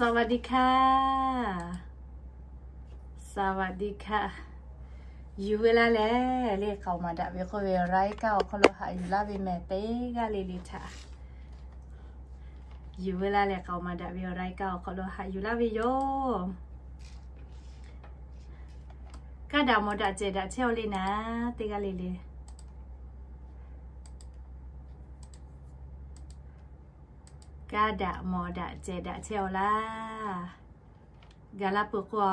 สวัสดีค่ะ สวัสดีค่ะ Yuˬ ve laˇ lehˬ le, k'aoˍ maˍ daꞈ ve k'oˆ ve รายการ awˬ hk'aw lo haꞈ yuˬ laˇ ve mehˍ teˇ g'aˇ le le htaꞈ. Yuˬ ve laˇ lehˬ, k'aoˍ maˍ daꞈ ve รายการ awˬ hk'aw lo haꞈ yuˬ laˇ ve yoˬ. Kaˇ daꞈ mawˬ daꞈ cehˬ daꞈ chehˇ-aw le naˍ, teˇ g'aˇ le le. Kaˇ daꞈ mawˬ daꞈ cehˬ daꞈ chehˇ-aw laˇ. Gaˬ la peuˬ k'o,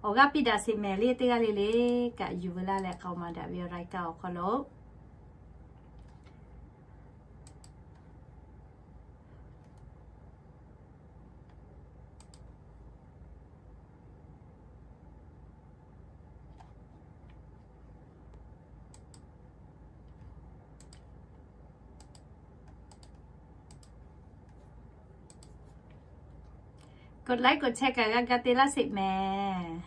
awˬ g'aˇ piˇ daꞈ sheˍ mehˍ le, teˇ g'aˇ le le kaꞈ yuˬ ve laˇ leh k'aoˍ maˍ daꞈ ve รายการ awˬ hk'aw lo. G'uiˬ laiˉ g'uiˬ chehˇ kaꞈ g'a ga te laˇ sheˍ mehˍ.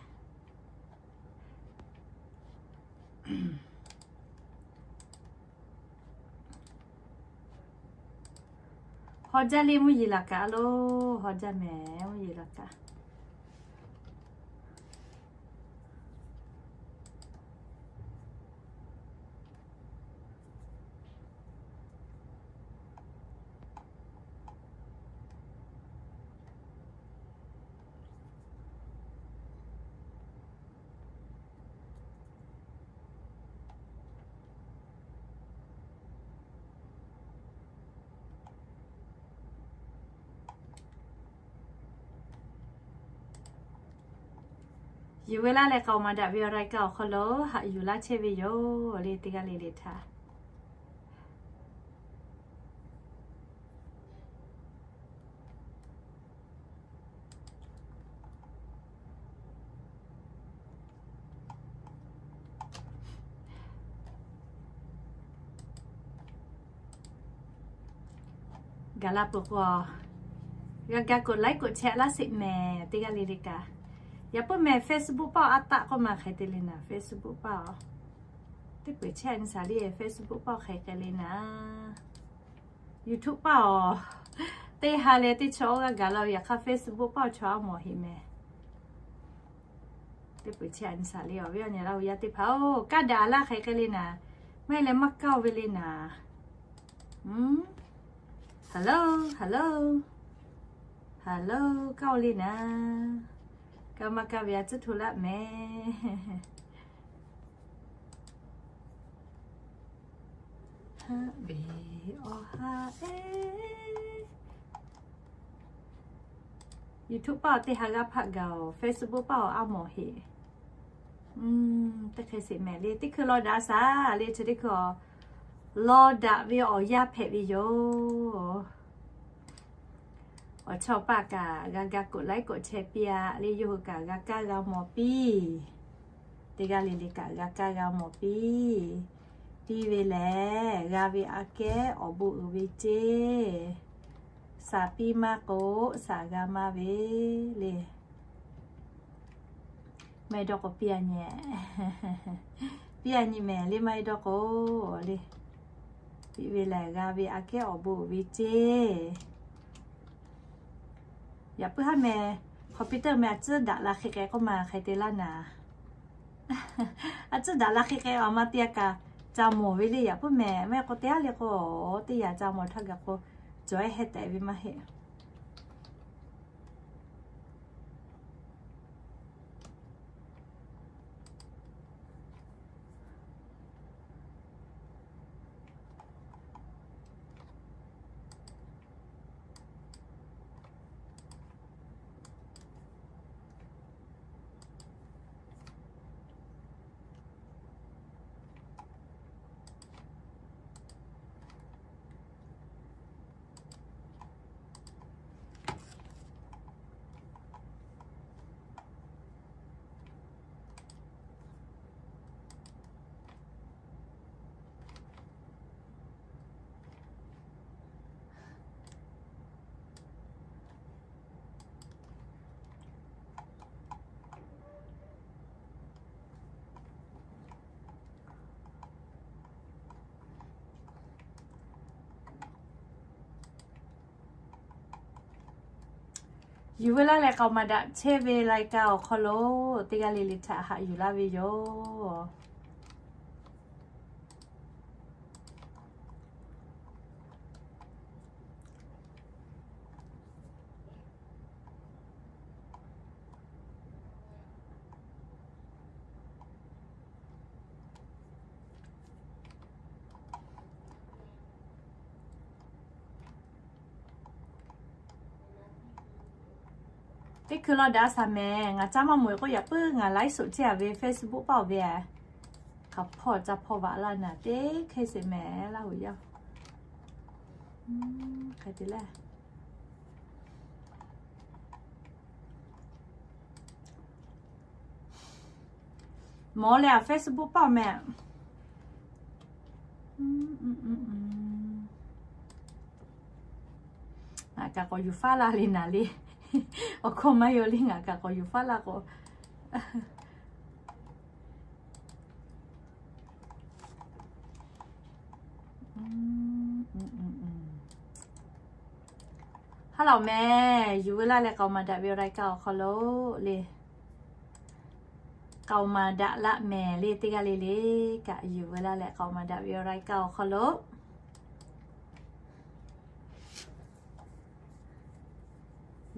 Haw jaˇ le mvuhˇ yeˬ laˬ kaꞈ lo, haw jaˇ mehˍ mvuhˇ yeˬ laˬ kaꞈ. Yuˬ ve laˇ leh k'aoˍ maˍ daꞈ ve รายการ awˬ hk'aw lo haꞈ yuˬ laˇ chehˇ ve yoˬ le, teˇ g'aˇ le le htaꞈ. Gaˬ la peuˬ k'o, g'a ga กดไลค์ กดแชร์ laˇ sheˍ mehˍ, teˇ g'aˇ le le kaꞈ. Yaꞈ puiˉ mehˍ Facebook paˇ-oˬ, a taˆ k'oˆ ma hk'e te le naˍ, Facebook paˇ-oˬ. Teˇ peuˬ chehˇ a nyi shaˍ le, Facebook paˇ-oˬ hk'e k'ai le naˍ. YouTube paˇ-oˬ, teˇ ha leh teˇ chaw g'a gaˬ la ve, yaꞈ hk'aˇ Facebook paˇ-oˬ chaw a mawˬ heˆ mehˍ. Teˇ peuˬ chehˇ a nyi shaˍ le, awˬ viˉ awˬ nyi Laˇ hu yaˇ teˇ hpaˍ-oˬ, kaˇ daꞈ laˇ hk'e k'ai le naˍ. Maˇ heˆ leh maˇ kaˇ-oˬ ve le naˍ. Hello, hello, hello, kaˇ-oˬ le naˍ. Kaˇ maˇ kaˇ ve a tcuhˉ hto laˆ mehˍ. Haꞈ ve awˬ ha e. YouTube paˇ-oˬ teˇ ha g'aˇ hpaˆ gaˬ-oˬ, Facebook paˇ-oˬ a mawˬ heˆ. Teˇ hk'e sheˍ mehˍ le, teˇ hkui law daꞈ shaˍ le, chi teˇ hkui-oˬ, law daꞈ ve awˬ yanˇ hpehꞈ ve yoˬ. Awˬ chawˇ paˆ kaꞈ g'a ga กดไลค์ กดแชร์ piˇ-a le, yawˇ hui kaꞈ g'a kaˇ g'a mawˬ piˇ. Teˇ g'aˇ le le kaꞈ g'a kaˇ g'a mawˬ piˇ. Piˇ ve lehˬ, g'a ve aꞈ kehˉ awˬ bon uiˍ ve ceˇ. Shaˍ piˇ maˇ k'o, shaˍ g'a maˇ ve le. Maˇ heˆ dawˇ k'o piˇ a nyi. Piˇ a nyi mehˍ le, maˇ heˆ dawˇ k'o le. Piˇ ve lehˬ, g'a ve aꞈ kehˉ awˬ bon uiˍ ve ceˇ. Yaꞈ puiˉ haˉ meh, computer meh a tcuhˉ daꞈ la hk'e k'ai k'oˆ ma hk'e te laˇ naˍ. A tcuhˉ daꞈ la hk'e k'ai awˬ ma te a kaꞈ ca mawˬ ve le, yaꞈ puiˉ mehˍ. Maˇ heˆ k'o teˇ haˉ le k'o, teˇ yanˇ ca mawˬ htaˇ gaˬ k'o, cawˬ-e heh tehꞈ ve maˇ heˆ. Yuˬ ve laˇ leh k'aoˍ maˍ daꞈ chehˇ ve รายการ awˬ hk'aw lo teˇ g'aˇ le le htaꞈ haꞈ yuˬ laˇ ve yoˬ. Teˇ hkui law daꞈ shaˍ mehˍ, ngaˬ caˇ maˇ mawˬ-e k'o, yaꞈ puiˉ ngaˬ ไลฟ์สด chehˇ-a ve Facebook เป้า ve-a. Hk'aˬ hpawˇ caˇ hpawˇ vaꞈ laˇ naˍ teˇ hk'e sheˍ mehˍ, Laˇ huˍ yaˇ. Hk'e te le. Mawˬ leh a Facebook เป้า mehˍ. Ngaˬ kaꞈ k'awꞈ yuˬ faˉ laˇ le naˍ le. Awˬ hkawˇ maˇ yaw le, ngaˬ kaꞈ k'awꞈ yuˬ faˉ laˇ k'o. Haˉ laꞈ mehˍ, yuˬ ve laˇ leh k'aoˍ maˍ daꞈ ve awˬ รายการ awˬ hk'aw lo le. K'aoˍ maˍ daꞈ laˇ mehˍ le, teˇ g'aˇ le le kaꞈ yuˬ ve laˇ leh k'aoˍ maˍ daꞈ ve awˬ รายการ awˬ hk'aw lo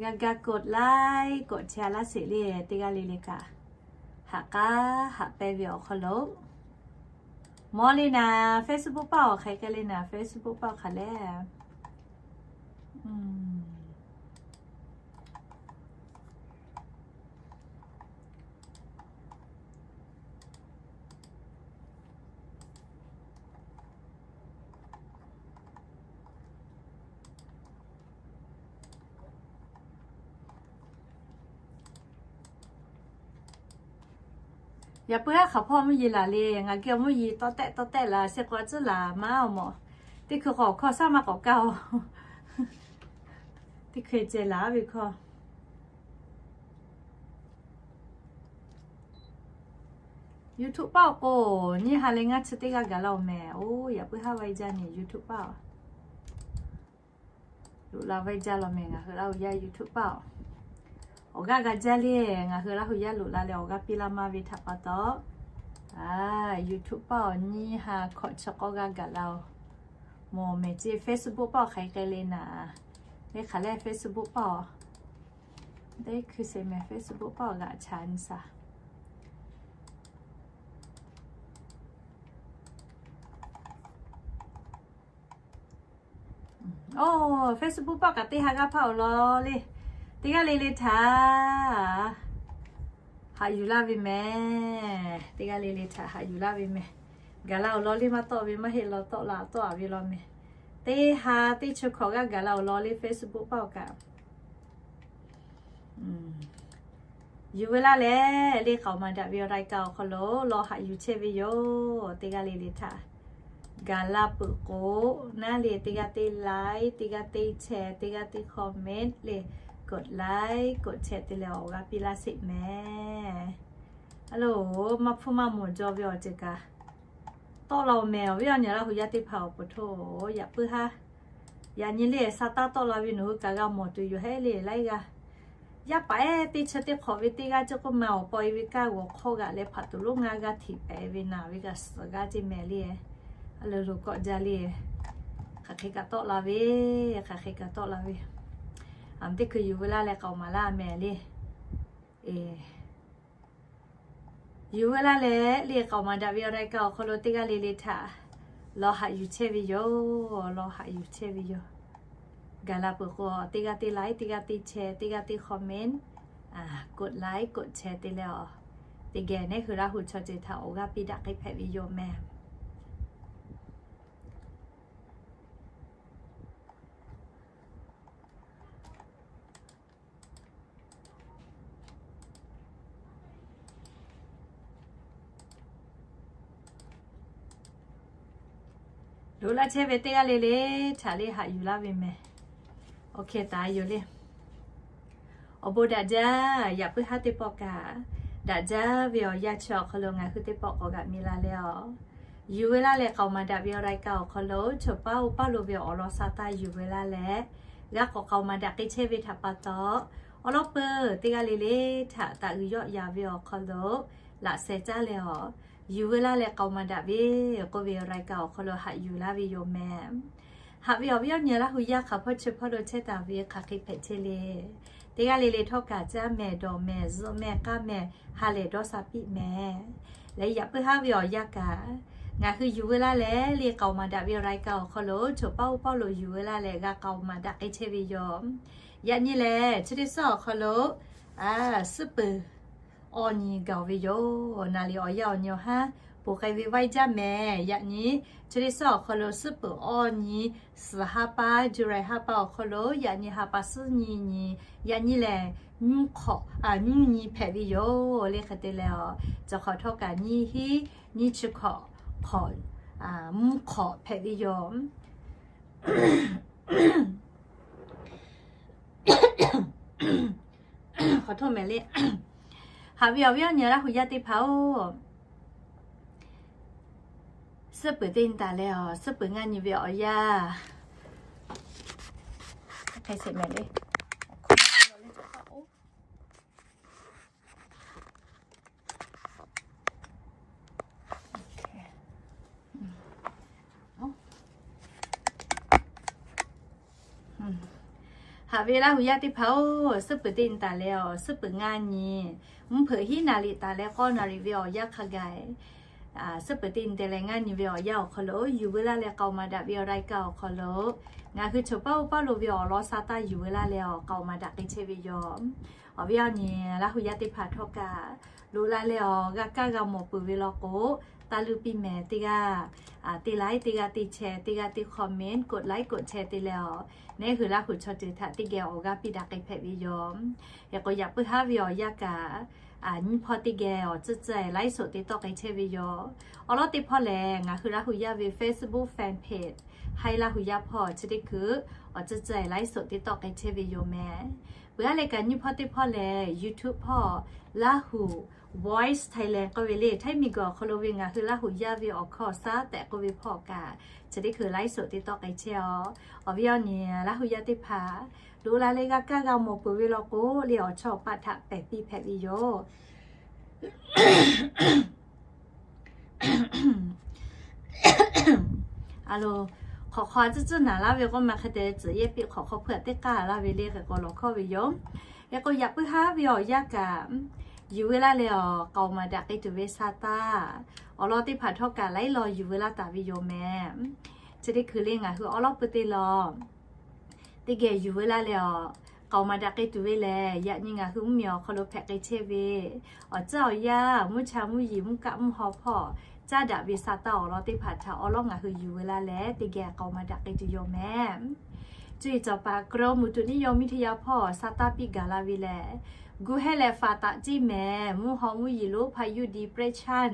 g'a ga กดไลค์ กดแชร์ laˇ sheˍ le, teˇ g'aˇ le le kaꞈ haꞈ k'aˉ haꞈ pehnˇ ve awˬ hk'aw lo mawˬ le naˍ, Facebook เป้า awˬ hk'e k'ai le naˍ, Facebook เป้า hk'aˬ le. Yaꞈ puiˉ haˉ hk'aˬ hpawˇ mvuhˇ yeˬ laˬ le, ngaˬ geh mvuhˇ yeˬ tawˇ tehˆ tawˇ tehˆ laˬ, shehˆ k'o a tcuhˉ laˬ maˇ awˬ mawˬ. Teˇ hkui k'awꞈ hkawˇ shaˉ maˇ k'awꞈ kaˇ-oˬ. Teˇ hkui ceh laˬ ve hkawˇ. YouTube เป้า k'o, nyiˇ ha leh ngaˇ chi teˇ g'aˇ gaˬ laˇ-oˬ mehˍ. Oˇ, yaꞈ puiˉ haˉ vaiˇ jaˇ nyi YouTube เป้า. Loꞈ la vaiˇ jaˇ law mehˍ, ngaˬ hui Laˇ huˍ yaˇ YouTube เป้า. Awˬ g'aˇ g'a jaˇ le, ngaˬ hui Laˇ huˍ yaˇ loꞈ la leh awˬ g'aˇ piˇ laˇ maˇ ve htaꞈ pa taw, YouTube เป้า nyiˇ ha hkawꞈ chi k'awˇ g'aˇ gaˬ laˇ-oˬ. Mawˬ mehˍ ce Facebook เป้า hk'aˬ hk'e k'ai le naˍ. Le hk'aˬ lehˬ Facebook เป้า. Teˇ hkui sheˍ mehˍ Facebook เป้า g'aꞈ chaꞈ nyi shaˍ. Oˇ, Facebook เป้า kaꞈ teˇ ha g'aˇ hpaˇ awˬ lawn le. Teˇ g'aˇ le le htaꞈ haꞈ yuˬ laˇ ve mehˍ. Teˇ g'aˇ le le htaꞈ haꞈ yuˬ laˇ ve mehˍ. Gaˬ la awˬ lawn le maˇ tawˆ ve maˇ heˆ law, tawˆ la tawˆ-a ve law mehˍ. Teˇ ha teˇ chi hkawꞈ g'aˇ gaˬ la awˬ lawn le Facebook เป้า kaꞈ. Yuˬ ve laˇ leh le k'aoˍ maˍ daꞈ ve awˬ รายการ awˬ hk'aw lo lawˬ haꞈ yuˬ chehˇ ve yoˬ. Teˇ g'aˇ le le htaꞈ gaˬ la peuˬ k'o, naˉ le teˇ g'aˇ teˇ ไลค์, teˇ g'aˇ teˇ แชร์, teˇ g'aˇ teˇ คอมเมนต์ le กดไลค์ กดแชร์ te leh awˬ g'aˇ piˇ laˇ sheˍ mehˍ. A loˬ, maˇ hpfuhˇ maˇ mawˬ jaw ve awˬ ceuˬ kaꞈ tawˆ la-oˬ mehˍ. Awˬ viˉ awˬ nyi Laˇ huˍ yaˇ teˇ hpaˍ awˬ pon hto, yaꞈ puiˉ haˉ. Yaꞈ nyi le sa taˇ tawˆ la ve nawˬ hui kaꞈ g'a mawˬ tuˬ yoˬ hehˉ le laiˉ g'aˇ. Yaˇ paˍ ehˉ teˇ chi teˇ hk'awꞈ ve teˇ g'aˇ ceuˬ k'oˆ ma awˬ paw e ve kaˇ g'awˬ hk'awˇ g'aꞈ leh hpaꞈ tuˬ lonˉ ngaˇ g'aˇ hteꞈ pehˍ ve naˍ ve kaꞈ suhˍ g'aˇ ceˇ mehˍ le. A loˬ loˬ kawˆ jaˇ le. Hk'aˬ hk'e kaꞈ tawˆ la ve, hk'aˬ hk'e kaꞈ tawˆ la ve. Aˬ, teˇ hkui yuˬ ve laˇ leh k'aoˍ maˍ laˇ mehˍ le. Yuˬ ve laˇ leh le k'aoˍ maˍ daꞈ ve awˬ รายการ awˬ hk'aw lo teˇ g'aˇ le le htaꞈ lawˬ haꞈ yuˬ chehˇ ve yoˬ. Lawˬ haꞈ yuˬ chehˇ ve yoˬ. Gaˬ la peuˬ k'o, teˇ g'aˇ teˇ ไลค์, teˇ g'aˇ teˇ แชร์, teʼ g'aˇ teˇ คอมเมนต์, กดไลค์ กดแชร์ te leh a, teˇ geh neˉ hui Laˇ huˍ chaw ceuˬ htaꞈ awˬ g'aˇ piˇ daꞈ k'ai hpehꞈ ve yoˬ mehˍ. Loꞈ la chehˇ ve teˇ g'aˇ le le htaꞈ le haꞈ yuˬ laˇ ve mehˍ. Awˬ hkeh taˍ yoˬ le. Awˬ bon daꞈ jaˇ. Yaꞈ puiˉ haˉ teˇ pawˆ kaꞈ daꞈ jaˇ ve awˬ yanˇ chi awˬ hk'aw lo ngaˬ hui teˇ pawˆ k'awꞈ g'aꞈ mi la leh a, yuˬ ve laˇ leh k'aoˍ maˍ daꞈ ve awˬ รายการ awˬ hk'aw lo chaw paˉ oˇ paˉ lo ve awˬ lawn sa taˇ yuˬ ve laˇ leh, g'a k'awꞈ k'aoˍ maˍ daꞈ k'ai chehˇ ve htaꞈ pa taw, Awˬ lawn peuˬ teˇ g'aˇ le le htaꞈ taꞈ uiˍ yawˆ yan ve awˬ hk'aw lo laꞈ sheh caˉ leh awˬ, yuˬ veu laˇ leh k'aoˍ maˍ daꞈ ve k'oˆ ve รายการ awˬ hk'aw lo haꞈ yuˬ laˇ ve yoˬ mehˍ. Haꞈ ve awˬ viˉ awˬ nyi Laˇ hu yaˇ hk'aˬ hpawˇ chi hpawˇ lo chehˇ taˍ ve hk'aˬ hk'e hpehꞈ chehˇ le. Teˇ g'aˇ le le htawˇ kaꞈ caˇ mehˍ, dawˬ mehˍ, zuhꞈ mehˍ, k'aˇ mehˍ, ha lehˬ dawˇ sha piˇ mehˍ. Leh yaꞈ puiˉ haˉ ve awˬ yanˇ kaꞈ, ngaˬ hui yuˬ veu laˇ leh le k'aoˍ maˍ daꞈ ve รายการ awˬ hk'aw lo choˬ paˇ oˇ paˇ lo yuˬ veu laˇ leh g'a k'aoˍ maˍ daꞈ k'ai chehˇ ve yoˬ. Yaꞈ nyi lehˬ, chi teˇ suhˉ awˬ hk'aw lo suhˉ peuˬ awˬ nyi gaˬ ve yoˬ. Naˍ liˍ awˬ yanˇ awˬ nyi awˬ haˉ ponˬ k'ai ve vaiˇ jaˇ mehˍ. Yaꞈ nyi chi teˇ suhˉ awˬ hk'aw lo suhˉ peuˬ awˬ nyi, suhˍ ha pa, July ha pa awˬ hk'aw lo yaꞈ nyi ha pa suhˉ nyi nyi, yaꞈ nyi lehˬ, nyiˇ hk'awꞈ, a, nyiˇ nyi hpehꞈ ve yoˬ. Le hk'e te leh awˬ, cawˬ hk'awꞈ htawˇ kaꞈ nyiˇ hinˉ nyiˇ chi hk'awꞈ hk'awꞈ, a, mvuhˇ hk'awꞈ hpehꞈ ve yoˬ. Hk'awꞈ htawˇ mehˍ le. Haꞈ ve awˬ viˉ awˬ nyi Laˇ hu yaˇ teˇ hpaˍ-oˬ, suhˉ peuˬ teˇ nyi taˍ leh awˬ, suhˉ peuˬ ngaˇ nyi ve awˬ yanˇ hk'e sheˍ mehˍ le. Haꞈ ve Laˇ hu yaˇ teˇ hpaˍ-oˬ, suhˉ peuˬ teˇ nyi taˍ leh awˬ, suhˉ peuˬ ngaˇ nyi, mvuhˇ hpeuꞈ hiˉ naˍ liˍ taˍ leh k'awˇ naˍ liˍ ve awˬ yanˇ hk'a gaˬ, suhˉ peuˬ teˇ nyi te leh ngaˇ nyi ve awˬ yanˇ awˬ hk'aw lo yuˬ veu laˇ leh k'aoˍ maˍ daꞈ ve awˬ รายการ awˬ hk'aw lo, ngaˬ hui choˬ paˇ oˇ paˇ lo ve awˬ lawn sa taˇ yuˬ veu laˇ leh awˬ k'aoˍ maˍ daꞈ k'ai chehˇ ve yoˬ. Awˬ viˉ awˬ nyi Laˇ hu yaˇ teˇ hpaˍ htawˇ kaꞈ, loꞈ la leh awˬ g'a kaˇ g'a mawˬ peuˬ ve law k'o, taˇ luˇ piˇ mehˍ. Teˇ g'aˇ te like, teˇ g'aˇ te share, teˇ g'aˇ te comment, กดไลค์ กดแชร์ te leh awˬ, neˉ hui Laˇ hu chaw ceuˬ htaꞈ teˇ geh awˬ g'aˇ piˇ daꞈ k'ai hpehꞈ ve yoˬ. Hk'e k'o yaꞈ puiˉ haˉ ve awˬ yanˇ kaꞈ, nyiˇ hpawˇ teˇ geh awˬ tcuhˇ tcuhˇ ไลฟ์สด te tawˆ k'ai chehˇ ve yoˬ. Awˬ lawn teˇ hpawˇ lehˬ, ngaˬ hui Laˇ hu yaˇ ve Facebook fan page Haiˉ Laˇ hu yaˇ hpawˇ chi teˇ hkui awˬ tcuhˇ tcuhˇ ไลฟ์สด te tawˆ k'ai chehˇ ve yoˬ mehˍ. Peuˬ aˉ leh kaꞈ nyiˇ hpawˇ teˇ hpawˇ lehˬ, YouTube hpawˇ Laˇ hu Voice Thailand k'oˆ ve le, htaiˇ miˬguiˬ awˬ hk'aw lo ve ngaˬ hui Laˇ hu yaˇ ve awˬ hkawˇ awˬ shaˉ tehꞈ k'oˆ ve hpawˇ kaꞈ, chi teˇ hkui ไลฟ์สด te tawˆ k'ai chehˇ awˬ. Awˬ viˉ awˬ nyi Laˇ hu yaˇ teˇ hpaˍ, loꞈ la leh g'a kaˇ g'a mawˬ peuˬ ve law k'o, le awˬ chawˇ awˬ paˆ htaꞈ pehˬ piˇ hpehꞈ ve yoˬ. A lo, hk'awꞈ hk'aw tcuhˇ tcuhˇ naˍ laˇ ve k'oˆ ma hk'e te tcuhˍ yehˇ piˇ hk'awꞈ hk'aw hpeuˇ teˇ k'aˇ laˇ ve le hk'e k'o lawˬ hkawˇ ve yoˬ. Hk'e k'o yaꞈ puiˉ haˉ ve awˬ yanˇ kaꞈ, yuˬ veu laˇ leh awˬ k'aoˍ maˍ daꞈ k'ai tuˬ ve sa taˇ, awˬ lawn teˇ hpaˍ htawˇ kaꞈ laiˉ law yuˬ veu laˇ taˍ ve yoˬ mehˍ. Chi teˇ hkui le ngaˬ hui awˬ lawn peuˬ te law teˇ geh yuˬ veu laˇ leh awˬ, k'aoˍ maˍ daꞈ k'ai tuˬ ve lehˬ, yaꞈ nyi ngaˬ hui mvuhˇmiˬ awˬ hk'aw lo hpehꞈ k'ai chehˇ ve awˬ tcuhˉ awˬ yanˇ, mvuhˇ cha mvuhˇ yeˬ mvuhˇ kaˆ mvuhˇ haw hpawˇ caˉ daꞈ ve sa taˇ awˬ lawn teˇ hpaˍ htaꞈ awˬ lawn ngaˬ hui yuˬ veu laˇ leh teˇ geh k'aoˍ maˍ daꞈ k'ai tuˬ yoˬ mehˍ. Cuˇ yiˍ cawˬ paˍ กรมอุตุนิยมวิทยา hpawˇ sa taˇ piˇ gaˬ la ve lehˬ, gu hehˉ leh faˍ taꞈ ceˇ mehˍ. Mvuhˇ haw mvuhˇ yeˬ lonˉ พายุ depression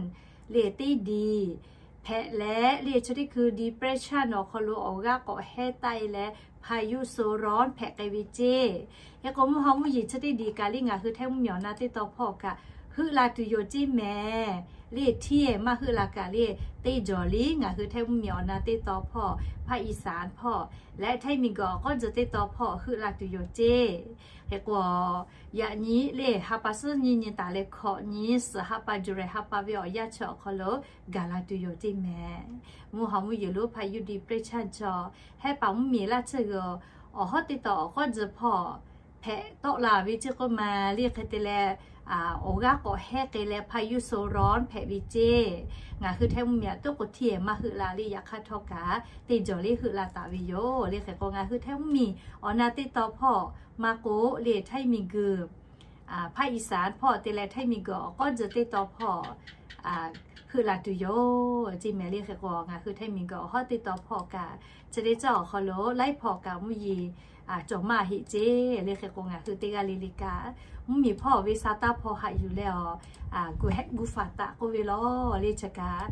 le teˇ diˬ hpehꞈ leh, le chi teˇ hkui depression awˬ hk'aw lo awˬ g'aˇ k'awꞈ hehˉ taˆ e leh พายุโซนร้อน hpehꞈ k'ai ve ceˇ. Hk'e k'o mvuhˇ haw mvuhˇ yeˬ chi teˇ diˬ kaꞈ le ngaˬ hui Htaiˇ mvuhˇmiˬ awˬ na teˇ taw hpawˇ kaꞈ heuˆ la tuˬ yoˬ ceˇ mehˍ. Le hteˇ maˇ heuˆ la kaꞈ le, teˇ jawˬ le ngaˬ hui Htaiˇ mvuhˇmiˬ awˬ na teˇ taw hpawˇ, ภาคอีสาน hpawˇ leh Htaiˇ miˬguiˬ awˬ k'awˉ tcuh teˇ taw hpawˇ heuˆ la tuˬ yoˬ ceˇ. Hk'e k'o, yaꞈ nyi le ha pa suhˉ nyi nyi taˍ leh hkawꞈ nyi suhˍ ha pa July ha pa ve awˬ yanˇ chi awˬ hk'aw lo gaˬ la tuˬ yoˬ ceˇ mehˍ. Mvuhˇ haw mvuhˇ yeˬ lonˉ พายุ depression chaw hehˉ paˍ mvuhˇmiˬ laˇ tsuhˇ g'uiˬ awˬ hawˉ teˇ taw awˬ k'awˉ tcuh hpawˇ hpehꞈ tawˆ la ve ceˇ k'oˆ ma le hk'e te leh, awˬ g'aˇ k'awꞈ hehˉ k'ai leh พายุโซนร้อน hpehꞈ ve ceˇ. Ngaˬ hui Htaiˇ mvuhˇmiˬ aꞈ toˉ k'o hteˇ maˇ heuˆ la le, yaꞈ hk'aˇ htawˇ kaꞈ teˇ jawˬ le heuˆ la taˍ ve yoˬ. Le hk'e k'o ngaˬ hui Htaiˇ mvuhˇmiˬ awˬ na teˇ taw hpawˇ maˇ k'o le Htaiˇ miˬguiˬ ภาคอีสาน hpawˇ te leh Htaiˇ miˬguiˬ awˬ k'awˉ tcuh teˇ taw hpawˇ heuˆ la tuˬ yoˬ ceˇ mehˍ. Le hk'e k'o ngaˬ hui Htaiˇ miˬguiˬ awˬ hawˉ teˇ taw hpawˇ kaꞈ chi teˇ caˇ awˬ hk'aw lo laiˉ hpawˇ kaꞈ mvuhˇ yeˬ cawˬ maˇ heˆ ceˇ. Le hk'e k'o ngaˬ hui teˇ g'aˇ le le kaꞈ mvuhˇmiˬ hpawˇ ve sa taˇ hpawˇ haꞈ yuˬ leh awˬ, gu hehˉ gu faˍ taꞈ k'oˆ ve law le chi kaꞈ,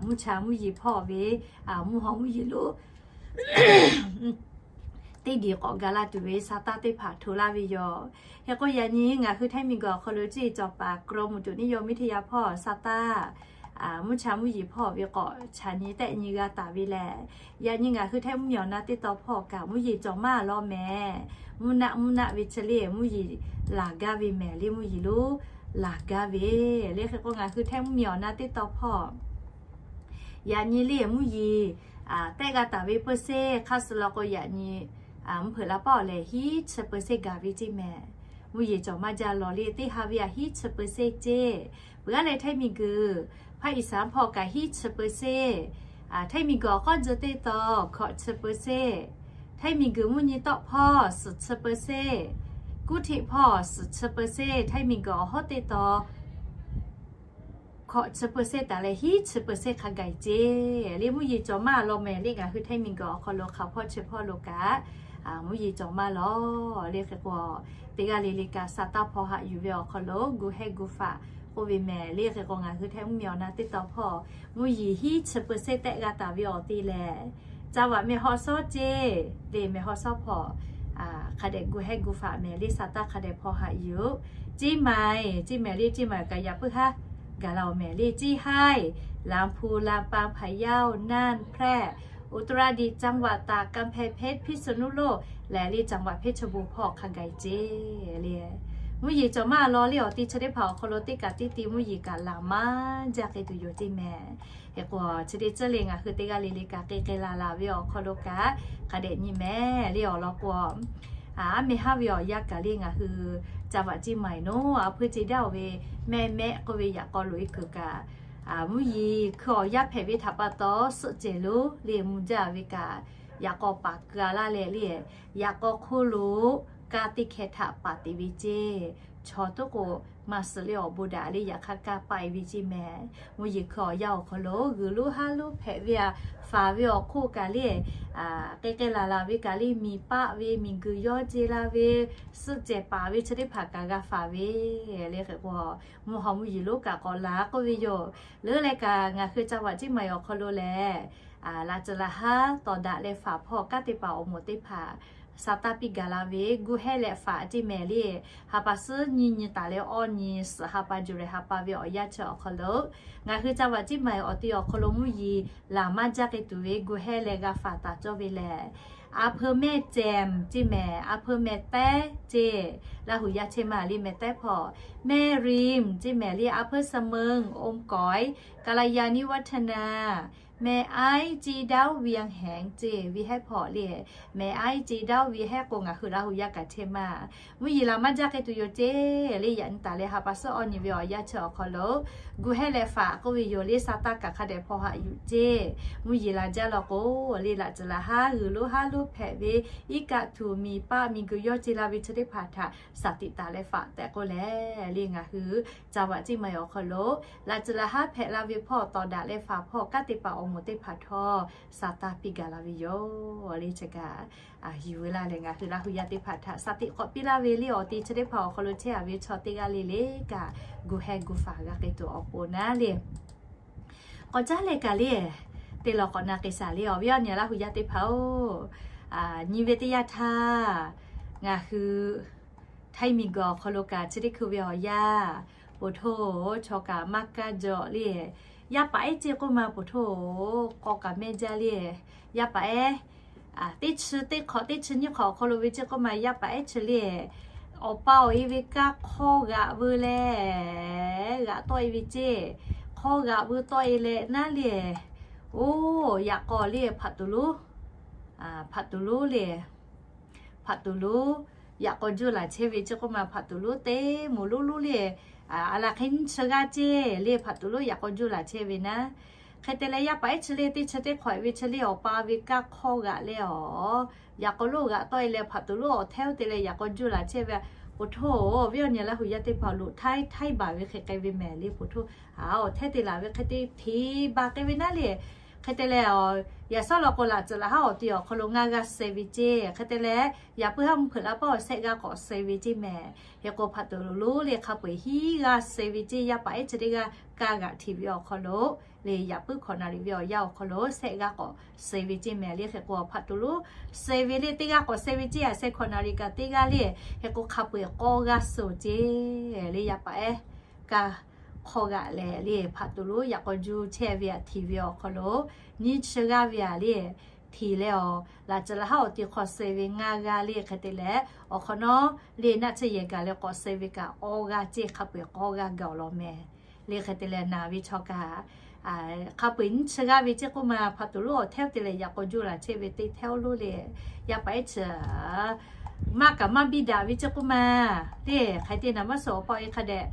mvuhˇ cha mvuhˇ yeˬ hpawˇ ve mvuhˇ haw mvuhˇ yeˬ lonˉ teˇ diˬ k'awꞈ gaˬ la tuˬ ve sa taˇ teˇ hpaˍ hto laˇ ve yoˬ. Hk'e k'o yaꞈ nyi ngaˬ hui Htaiˇ miˬguiˬ awˬ hk'aw lo cuˇ yiˍ cawˬ paˍ กรมอุตุนิยมวิทยา hpawˇ sa taˇ Mvuhˇ cha mvuhˇ yeˬ hpawˇ ve k'awꞈ chaꞈ nyi tehˆ nyi g'a taˍ ve lehˬ, yaꞈ nyi ngaˬ hui Htaiˇ mvuhˇ miˬ awˬ na teˇ taw hpawˇ kaꞈ mvuhˇ yeˬ cawˬ maˇ law mehˍ. Mvuhˇ naˆ mvuhˇ naˆ ve chi le mvuhˇ yeˬ laˬ gaˇ ve mehˍ le, mvuhˇ yeˬ lonˉ laˬ gaˇ ve le. Hk'e k'o ngaˬ hui Htaiˇ mvuhˇ miˬ awˬ na teˇ taw hpawˇ yaꞈ nyi le mvuhˇ yeˬ tehˆ g'a taˍ ve เปอร์เซ็นต์ hk'aˇ suh la k'o yaꞈ nyi mvuhˇ hpeuꞈ la paˉ awˬ lehˬ hiˉ chi เปอร์เซ็นต์ gaˬ ve ceˇ mehˍ. Mvuhˇ yeˬ cawˬ maˇ jaˇ lawˬ le, teˇ ha ve aꞈ hiˉ chi เปอร์เซ็นต์ ceˇ. Peuˬ g'aˇ leh Htaiˇ miˬguiˬ ภาคอีสาน hpawˇ kaꞈ hiˉ chi เปอร์เซ็นต์, Htaiˇ miˬguiˬ awˬ k'awˇ tcuh teˇ taw hkawꞈ chi เปอร์เซ็นต์, Htaiˇ miˬguiˬ mvuhˇ nyi tawˆ hpawˇ suhˍ chi เปอร์เซ็นต์, kuˇ htiˆ hpawˇ suhˍ chi เปอร์เซ็นต์, Htaiˇ miˬguiˬ awˬ hawˉ teˇ taw hkawꞈ chi เปอร์เซ็นต์ taˍ leh hiˉ chi เปอร์เซ็นต์ hk'a gaˬ ceˇ le. Mvuhˇ yeˬ cawˬ maˇ law mehˍ le, ngaˬ hui Htaiˇ miˬguiˬ awˬ hk'aw lo hk'a hpawˇ chi hpawˇ lo kaꞈ mvuhˇ yeˬ cawˬ maˇ law le. Hk'e k'o teˇ g'aˇ le le kaꞈ sa taˇ hpaw haꞈ yuˬ ve awˬ hk'aw lo gu heh gu faˍ k'oˆ ve mehˍ le. Hk'e k'o ngaˬ hui Htaiˇ mvuhˇ miˬ awˬ na teˇ taw hpawˇ mvuhˇ yeˬ hiˉ chi เปอร์เซ็นต์ tehˆ g'a taˍ ve awˬ te lehˬ, จังหวัดแม่ฮ่องสอน ceˇ le, แม่ฮ่องสอน hpawˇ hk'a dehꞈ gu heh gu faˍ mehˍ le, sa taˇ hk'a dehꞈ hpaw haꞈ yuˬ. เชียงใหม่ ceˇ mehˍ le, เชียงใหม่ kaꞈ yaꞈ puiˉ haˉ gaˬ la awˬ mehˍ le, เชียงราย ลำพูน ลำปาง พะเยา น่าน แพร่ อุตรดิตถ์ จังหวัดตาก กำแพงเพชร พิษณุโลก lehˬ le จังหวัดเพชรบูรณ์ hpawˇ hk'a gaˬ ceˇ le. Mvuhˇ yeˬ cawˬ maˇ law le, awˬ te chi teˇ hpaˍ awˬ hk'aw lo teˇ kaꞈ teˇ te mvuhˇ yeˬ kaꞈ laˬ maˇ jaˇ k'ai tuˬ yoˬ ceˇ mehˍ. Hk'e k'o chi teˇ ceuˬ le ngaˬ hui teˇ g'aˇ le le kaꞈ k'ai k'ai laˬ laˬ ve awˬ hk'aw lo kaꞈ hk'a dehꞈ nyi mehˍ le. Awˬ lawn k'o aˉ mehˍ haˉ ve awˬ yanˇ kaꞈ le ngaˬ hui จังหวัดเชียงใหม่ naˉ a hpuiˇ ceˇ daˇ oˬ ve mehˆ mehˆ k'oˆ ve yaꞈ k'aw loꞈ e kuiˬ kaꞈ mvuhˇ yeˬ hkui awˬ yanˇ hpehꞈ ve htaꞈ pa taw suhˆ cehˬ lonˉ le mvuh jaˇ ve kaꞈ yaꞈ k'aw paˍ keu a laˇ leh le, yaꞈ k'aw hk'oˆ lo kaˇ teˇ hkeh htaꞈ paˍ teꞈ ve ceˇ. Chaw toˉ k'o maˇ suh le awˬ bon daꞈ le yaꞈ hk'aˇ kaˇ paˆ e ve ceˇ mehˍ. Mvuhˇ yeˬ hkui awˬ yanˇ awˬ hk'aw lo g'uiˬ lonˉ haˉ lonˉ hpehꞈ ve a, faˍ ve awˬ hk'oˆ kaꞈ le k'ai k'ai laˬ laˬ ve kaꞈ le miˬ paˆ ve miˬ guiˬ yawˇ ce la ve suhˆ cehˬ paˍ ve chi teˇ hpaˍ kaꞈ g'a faˍ ve le. Hk'e k'o mvuhˇ haw mvuhˇ yeˬ lonˉ kaꞈ k'awꞈ laˬ k'oˆ ve yoˬ. Leuˉ leh kaꞈ ngaˬ hui จังหวัดเชียงใหม่ awˬ hk'aw lo lehˬ, laꞈ tcuh laꞈ haˉ tawˍ daꞈ leh faˍ hpawˇ kanˉ te paˍ awˬ moˍ teˇ hpaˍ sa taˇ piˇ gaˬ la ve gu heh leh faˍ ceˇ mehˍ le. Ha pa suhˉ nyi nyi taˍ leh awˇ nyi suhˍ ha pa juˬ leh ha pa ve awˬ yanˇ chi awˬ hk'aw lo ngaˬ hui จังหวัดเชียงใหม่ awˬ te awˬ hk'aw lo mvuhˇ yeˬ laˬ maˇ jaˇ k'ai tuˬ ve gu heh leh g'a faˍ taˍ cawˇ ve lehˬ, อำเภอแม่แจ่ม ceˇ mehˍ, อำเภอแม่แต ceˇ, Laˇ huˍ yaˇ chehˇ ma le แม่แต hpawˇ, แม่ริม ceˇ mehˍ le, อำเภอเสมิง อมก๋อย กัลยาณิวัฒนา แม่อ้อย เจียวเด้า เวียงแหง ceˇ ve heh hpawˇ le, แม่อ้อย เจียวเด้า ve heh k'o ngaˬ hui Laˇ huˍ yaˇ kaꞈ chehˇ ma. Mvuhˇ yeˬ laˬ maˇ jaˇ k'ai tuˬ yoˬ ceˇ le. Yaꞈ nyi taˍ leh ha pa suhˉ awˇ nyi ve awˬ yanˇ chi awˬ hk'aw lo gu heh leh faˍ k'oˆ ve yoˬ le, sa taˇ kaꞈ hk'a dehꞈ hpaw haꞈ yuˬ ceˇ. Mvuhˇ yeˬ laˬ jaˇ law k'o le, laꞈ tcuh laꞈ haˉ g'uiˬ lonˉ haˉ lonˉ hpehꞈ ve iˉ kaˆ tuˬ miˬ paˆ miˬ guiˬ yawˇ ce la ve chi teˇ hpaˍ htaꞈ saˍ tiꞈ taˍ leh faˍ tehꞈ k'oˆ leh le, ngaˬ hui จังหวัดเชียงใหม่ awˬ hk'aw lo laꞈ tcuh laꞈ haˉ hpehꞈ la ve hpawˇ tawˍ daꞈ leh faˍ hpawˇ kanˉ te paˍ awˬ moˍ teˇ hpaˍ htawˇ sa taˇ piˇ gaˬ la ve yoˬ le. Chi kaꞈ yuˬ ve laˇ leh ngaˬ hui Laˇ huˍ yaˇ teˇ hpaˍ htaꞈ saˍ tiꞈ k'awꞈ piˇ laˇ ve le. Awˬ te chi teˇ hpaˍ awˬ hk'aw lo chehˇ a ve chaw teˇ g'aˇ le le kaꞈ gu heh gu faˍ g'a k'ai tuˬ awˬ pon naˉ le. K'awꞈ caˉ leh kaꞈ le, te lawˬ k'awꞈ na k'ai shaˍ le awˬ viˉ awˬ nyi Laˇ huˍ yaˇ teˇ hpaˍ-oˬ, nyi ve teˇ yanˇ htaˇ ngaˬ hui Htaiˇ miˬguiˬ awˬ hk'aw lo kaꞈ chi teˇ hkui ve awˬ yanˇ, poˬ htoˇ chaw kaꞈ maˇ kaˇ jaw le. Yaˇ paˍ ehˉ ceˇ k'oˆ ma poˬ htoˇ k'aw kaꞈ mehˇ jaˇ le. Yaˇ paˍ ehˉ teˇ chi teˇ hk'awꞈ teˇ chi nyiˇ hk'awꞈ awˬ hk'aw lo ve ceˇ k'oˆ ma yaˇ paˍ ehˉ chi le, awˬ pa awˬ e ve kaˇ hk'awˇ g'aꞈ veu leh g'aꞈ tawˆ e ve ceˇ. Hk'awˇ g'aꞈ veu tawˆ e leh naˉ le, oˇ yaꞈ k'aw le hpaꞈ tuˬ lonˉ, hpaꞈ tuˬ lonˉ le, hpaꞈ tuˬ lonˉ yaꞈ k'aw juˇ laˬ chehˇ ve ceˇ k'oˆ ma hpaꞈ tuˬ lonˉ teˇ moˍ lonˉ lonˉ le, a laˬ hk'e nyiˇ chi g'aˇ ceˇ le hpaꞈ tuˬ lonˉ yaꞈ k'aw juˇ laˬ chehˇ ve naˉ. Hk'e te leh yaˇ paˍ ehˉ chi le teˇ chi teˇ hk'awꞈ e ve chi le awˬ pa ve kaˇ hk'awˇ g'aꞈ leh awˬ yaꞈ k'aw lonˉ g'aꞈ tawˆ e leh hpaꞈ tuˬ lonˉ awˬ htehˇ oˇ te leh yaꞈ k'aw juˇ laˬ chehˇ ve, poˬ htoˇ awˬ viˉ awˬ nyi Laˇ huˍ yaˇ teˇ hpaˍ loꞈ htaiˉ htaiˉ baˬ ve hk'e k'ai ve mehˍ le poˬ htoˇ. Awˬ htehˇ te laˬ ve hk'e te hteꞈ baˬ k'ai ve naˉ le. Hk'e te leh, yaꞈ shawˉ law k'o laꞈ tcuh laꞈ haˉ awˬ te awˬ hk'aw lo ngaˇ g'aˇ suh ve ceˇ. Hk'e te leh yaꞈ puiˉ haˉ mvuhˇ hpeuꞈ la paˉ awˬ shehˆ g'aˇ k'awꞈ suh ve ceˇ mehˍ. Hk'e k'o hpaꞈ tuˬ lonˉ le hk'a peu eˬ hiˉ g'aˇ suh ve ceˇ. Yaˇ paˍ ehˉ chi teˇ g'aˇ kaˇ g'aꞈ htiꞈ ve awˬ hk'aw lo le yaꞈ puiˉ hkawꞈ naˍ riˍ ve awˬ yanˇ awˬ hk'aw lo shehˆ g'aˇ k'awꞈ suh ve ceˇ mehˍ le. Hk'e k'o hpaꞈ tuˬ lonˉ suh ve le teˇ g'aˇ k'awꞈ suh ve ceˇ. A sheh hkawꞈ naˍ riˍ kaꞈ teˇ g'aˇ le. Hk'e k'o hk'a peu eˬ k'awˇ g'aˇ suh ceˇ le yaˇ paˍ ehˉ kaˇ hk'awˇ g'aꞈ leh le, hpaꞈ tuˬ lonˉ yaꞈ k'aw juˇ chehˇ ve aꞈ htiˍ ve awˬ hk'aw lo, nyiˇ chi g'aˇ ve aꞈ le, htiˍ leh awˬ laꞈ ceuˬ laˬ haˉ awˬ ti hk'aw suh ve ngaˇ g'aˇ le hk'e te leh, awˬ hk'awꞈ nawˉ le naˆ tsuhˇ yehˬ gaˬ leh k'awꞈ suh ve kaꞈ awˇ g'aˇ ceˇ, hk'a peu-eˬ k'awˇ g'aˇ gaˬ awˬ lawn meh. Le hk'e te leh naˬ ve chaw kaꞈ hk'a peu-eˬ nyiˇ chi g'aˇ ve ceˇ k'oˆ ma, hpaꞈ tuˬ lonˉ awˬ hteˇ te leh yaꞈ k'aw juˇ laˬ chehˇ ve teˇ hteˇ lonˉ le, yaˇ paˍ ehˉ chi maˇ kaꞈ maˇ biˇ daꞈ ve ceˇ k'oˆ ma le, hk'aˬ hk'e te naˬ maˇ suh awˬ pa e hk'a dehꞈ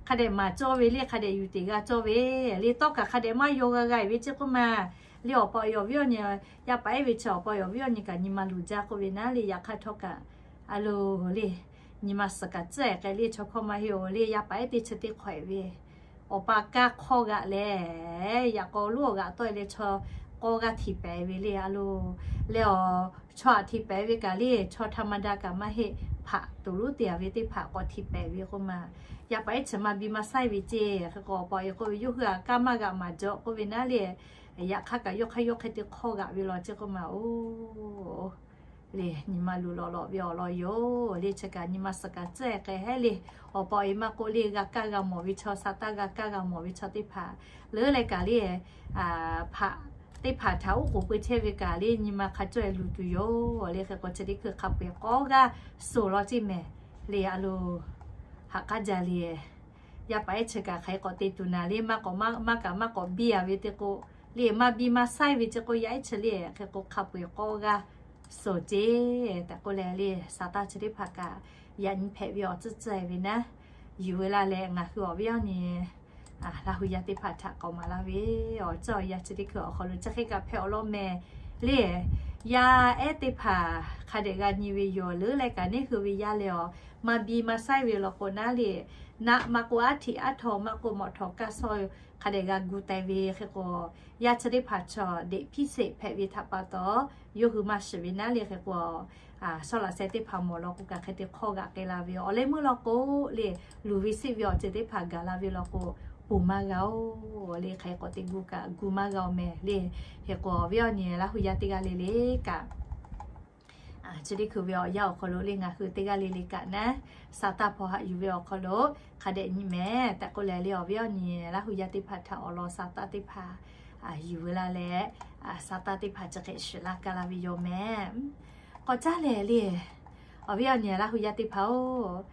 hk'a dehꞈ maˍ cawˇ ve le, hk'a dehꞈ yuˬ teꞈ g'a cawˇ ve le, tawˇ kaꞈ hk'a dehꞈ maˇ yaw g'a g'a ve ceˇ k'oˆ ma le, awˬ pa awˬ viˉ awˬ nyi, yaˇ paˍ ehˉ ve chi awˬ pa awˬ viˉ awˬ nyi kaꞈ nyi ma luˬ jaˇ k'oˆ ve naˉ le, yaꞈ hk'aˇ htawˇ kaꞈ a lo le, nyi ma suhˍ kaꞈ tcuhˉ k'ai le, chaw hkawˇ maˇ heˆ-oˬ le, yaˇ paˍ ehˉ teˇ chi teˇ hk'awꞈ e ve awˬ pa kaˇ hk'awˇ g'aꞈ leh, yaꞈ k'aw lonˉ awˬ g'aꞈ tawˆ e leh chaw k'awˇ g'aˇ htiˍ pehˍ ve le, a lo leh awˬ chaw aꞈ htiˍ pehˍ ve kaꞈ le, chaw ธรรมดา kaꞈ maˇ heˆ, hpaꞈ tuˬ lonˉ te a ve teˇ hpaˍ k'awꞈ htiˍ pehˍ ve k'oˆ ma, yaˇ paˍ ehˉ chi maˇ biˇ maˇ saiˉ ve ceˇ, hk'e k'o awˬ pa awˬ e k'oˆ ve, yawˇ hui aꞈ kaˇ maˇ g'aꞈ maˍ jaw k'oˆ ve naˉ le, yaꞈ hk'aˇ kaꞈ yawˇ hk'aˇ yawˇ hk'e te hk'awˇ g'aꞈ ve law ceˇ k'oˆ ma-oˬ le, nyi ma luˬ lawꞈ lawꞈ ve awˬ lawn yoˬ le, chi kaꞈ nyi ma suhˍ kaꞈ tcuhˉ k'ai hehˉ le, awˬ pa awˬ e maˇ k'oˆ le, g'a kaˇ g'a mawˬ ve chaw, sa taˇ g'a kaˇ g'a mawˬ ve chaw teˇ hpaˍ leuˉ leh kaꞈ le, hpaꞈ teˇ hpaˍ htaꞈ oˉ k'oˍ pui chehˇ ve kaꞈ le, nyi ma hk'a cawˇ e luˬ tuˬ yoˬ le, hk'e k'o chi teˇ hkui hk'a peu-eˬ k'awˇ g'aˇ suh law ceˇ mehˍ le, a lo haꞈ k'aˉ jaˇ le, yaˇ paˍ ehˉ chi kaꞈ hk'aˬ hk'e k'awꞈ te tuˬ naˍ le, maˇ k'awꞈ maˇ kaꞈ maˇ k'awꞈ biˇ a ve teˇ k'o le, maˇ biˇ maˇ saiˉ ve ceˇ k'o, yaˇ ehˉ chi le hk'e k'o hk'a peu-eˬ k'awˇ g'aˇ suh ceˇ tehꞈ k'oˆ leh le, sa taˇ chi teˇ hpaˍ kaꞈ yaꞈ nyi hpehꞈ ve awˬ tcuhˇ tcuhˇ e ve naˉ, yuˬ ve laˇ leh ngaˬ hui awˬ viˉ awˬ nyi Laˇ hu yaˇ teˇ hpaˍ htaꞈ k'awꞈ maˍ laˇ ve awˬ ceuˬ awˬ yanˇ chi teˇ hkui awˬ hk'aw lo chi hk'e kaꞈ hpehꞈ awˬ lawn mehˍ le. Yaˇ ehˉ teˇ hpaˍ hk'a dehꞈ g'a nyi ve yoˬ, leuˉ leh kaꞈ neˇ hui ve yaˇ leh awˬ maˇ biˇ maˇ saiˉ ve law k'o naˉ le, naˆ maˇ k'oˆ aˉ htiꞈ aˉ htaw maˇ k'oˆ mawꞈ htaw kaˇ sawˇ hk'a dehꞈ g'a gu teh ve hk'e k'o, yaˇ chi teˇ hpaˍ chaw deꞈ hpiˇ sheˍ hpehꞈ ve htaꞈ pa taw, yawˇ hui maˇ shiˍ ve naˉ le hk'e k'o, sawˉ laꞈ seh teˇ hpaˍ mawˬ law k'o kaꞈ hk'e te hk'awˇ g'aꞈ k'ai la ve awˬ leh meuˇ law k'o le, luˬ ve seˆ ve awˬ ceuˬ teˇ hpaˍ gaˬ la ve law k'o, ponˬ maˇ g'a-oˬ le, hk'aˬ hk'e k'awꞈ te gu kaꞈ gu maˇ g'a-oˬ mehˍ le. Hk'e k'o awˬ viˉ awˬ nyi Laˇ hu yaˇ teˇ g'aˇ le le kaꞈ chi teˇ hkui ve awˬ yanˇ awˬ hk'aw lo le ngaˬ hui teˇ g'aˇ le le kaꞈ naˉ, sa taˇ hpaw haꞈ yuˬ ve awˬ hk'aw lo hk'a dehꞈ nyi mehˍ tehꞈ k'oˆ leh le, awˬ viˉ awˬ nyi Laˇ hu yaˇ teˇ hpaˍ htaꞈ awˬ lawn sa taˇ teˇ hpaˍ yuˬ ve laˇ leh, sa taˇ teˇ hpaˍ chi hk'e shiˍ laˇ kaˇ la ve yoˬ mehˍ. K'awꞈ caˉ lehˬ le, awˬ viˉ awˬ nyi Laˇ hu yaˇ teˇ hpaˍ-oˬ,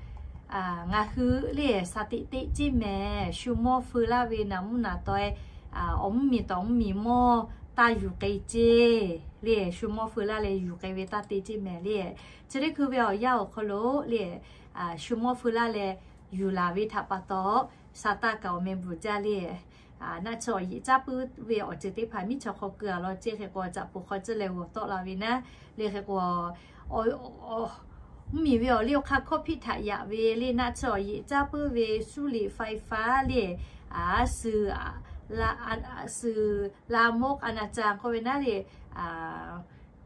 ngaˬ hui le sa tiꞈ teˇ ceˇ mehˍ, shu mawˇ feu laˇ ve naˍ mvuhˇ naˍ taw-e, awˬ mvuhˇ miˬ tawˍ mvuhˇ miˬ mawˇ taˇ yuˬ k'ai ceˇ le, shu mawˇ feu laˇ leh yuˬ k'ai ve taˇ te ceˇ mehˍ le. Chi teˇ hkui ve awˬ yanˇ awˬ hk'aw lo le, shu mawˇ feu laˇ leh yuˬ laˬ ve htaꞈ pa taw, sa taˇ kaꞈ awˬ meh bvuhˬ jaˇ le. Naˆ tsuhˇ awˬ yeꞈ caˉ puiˉ ve awˬ ceuˬ teˇ hpaˍ miˉ chaw hk'aw keu a law ceˇ hk'e k'o, caꞈ poˬ hk'aw tcuhˇ leh g'awˬ tawˆ la ve naˉ le hk'e k'o, mvuhˇ miˬ ve awˬ liˇ awˬ hk'aˇ hkawˇ hpiˆ htaꞈ yaꞈ ve le, naˆ tsuhˇ awˬ yeꞈ caˉ puiˉ ve 数理 ไฟฟ้า le, suhˍ ลามก อาณาจักร k'oˆ ve naˉ le,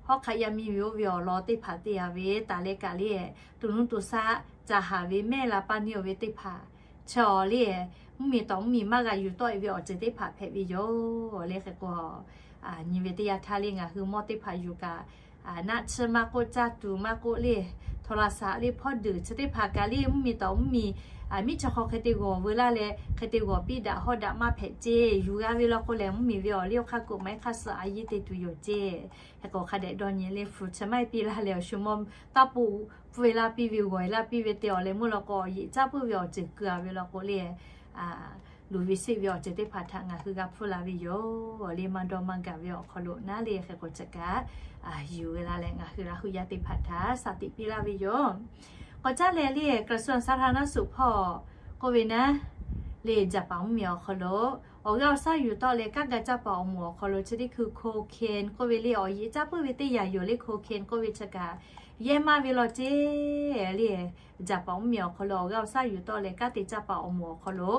hawˉ hk'aˆ yaˇ miˇ ve oˇ ve awˬ lawn teˇ hpaˍ te a ve taˍ leh kaꞈ le, to nuˇ to shaˆ ca haˍ ve mehˆ la paˇ neˇ-oˬ ve teˇ hpaˍ chaw le, mvuhˇ miˬ tawˍ mvuhˇ miˬ maˇ g'a yuˬ tawˆ e ve awˬ ceuˬ teˇ hpaˍ hpehꞈ ve yoˬ le hk'e k'o, nyi ve teˇ yanˇ htaˇ le ngaˬ hui mawˇ teˇ hpaˍ yuˬ kaꞈ, naˆ tsuhˇ maˇ k'oˆ, caˇ tuˬ maˇ k'oˆ le, โทรศัพท์ le hpawˇ deuˬ chi teˇ hpaˍ kaꞈ le mvuhˇ miˬ tawˍ mvuhˇ miˬ miˉ chaw hk'aw hk'e te g'awˬ veu laˇ leh hk'e te g'awˬ piˇ daꞈ hawˉ daꞈ maˇ hpehꞈ ceˇ. Yuˬ g'a ve law k'o lehˬ mvuhˇ miˬ ve awˬ liˇ awˬ hk'aˇ k'oꞈ maˇ heˆ hk'aˇ suh a yiˇ te tuˬ yoˬ ceˇ. Hk'e k'o hk'a dehꞈ dawˇ nyi le, hpu chi maˇ heˆ piˇ laˇ leh awˬ shu mawˇ taˇ poˆ pfuhˇ e laˇ piˇ ve g'awˬ e laˇ piˇ ve te awˬ leh meuˇ law k'o, awˬ yeꞈ caˉ puiˉ ve awˬ ceuˬ keu a ve law k'o le, luˬ ve seˆ ve awˬ ceuˬ teˇ hpaˍ htaꞈ ngaˬ hui g'a hpfuhˇ la ve yoˬ le, maˇ dawˇ maˇ gaˬ ve awˬ hk'aw lo naˉ le hk'e k'o chi kaꞈ yuˬ ve laˇ leh ngaˬ hui Laˇ hu yaˇ teˇ hpaˍ htaꞈ sa tiꞈ piˇ laˇ ve yoˬ. K'awꞈ caˉ lehˬ le, กระทรวงสาธารณสุข hpawˇ k'oˆ ve naˉ le, Jaˍpaˍ mvuhˇ miˬ awˬ hk'aw lo awˬ g'aˇ awˬ shaˉ yuˬ tawˆ leh kanˉ ga caˇ paˍ awˬ moˍ awˬ hk'aw lo chi teˇ hkui cocaine k'oˆ ve le, awˬ yeꞈ caˉ puiˉ ve teˇ yanˇ yoˬ le. Cocaine k'oˆ ve chi kaꞈ yehˇ maˇ ve law ceˇ le. Jaˍpaˍ mvuhˇ miˬ awˬ hk'aw lo awˬ g'aˇ awˬ shaˉ yuˬ tawˆ leh kanˉ te caˇ paˍ awˬ moˍ awˬ hk'aw lo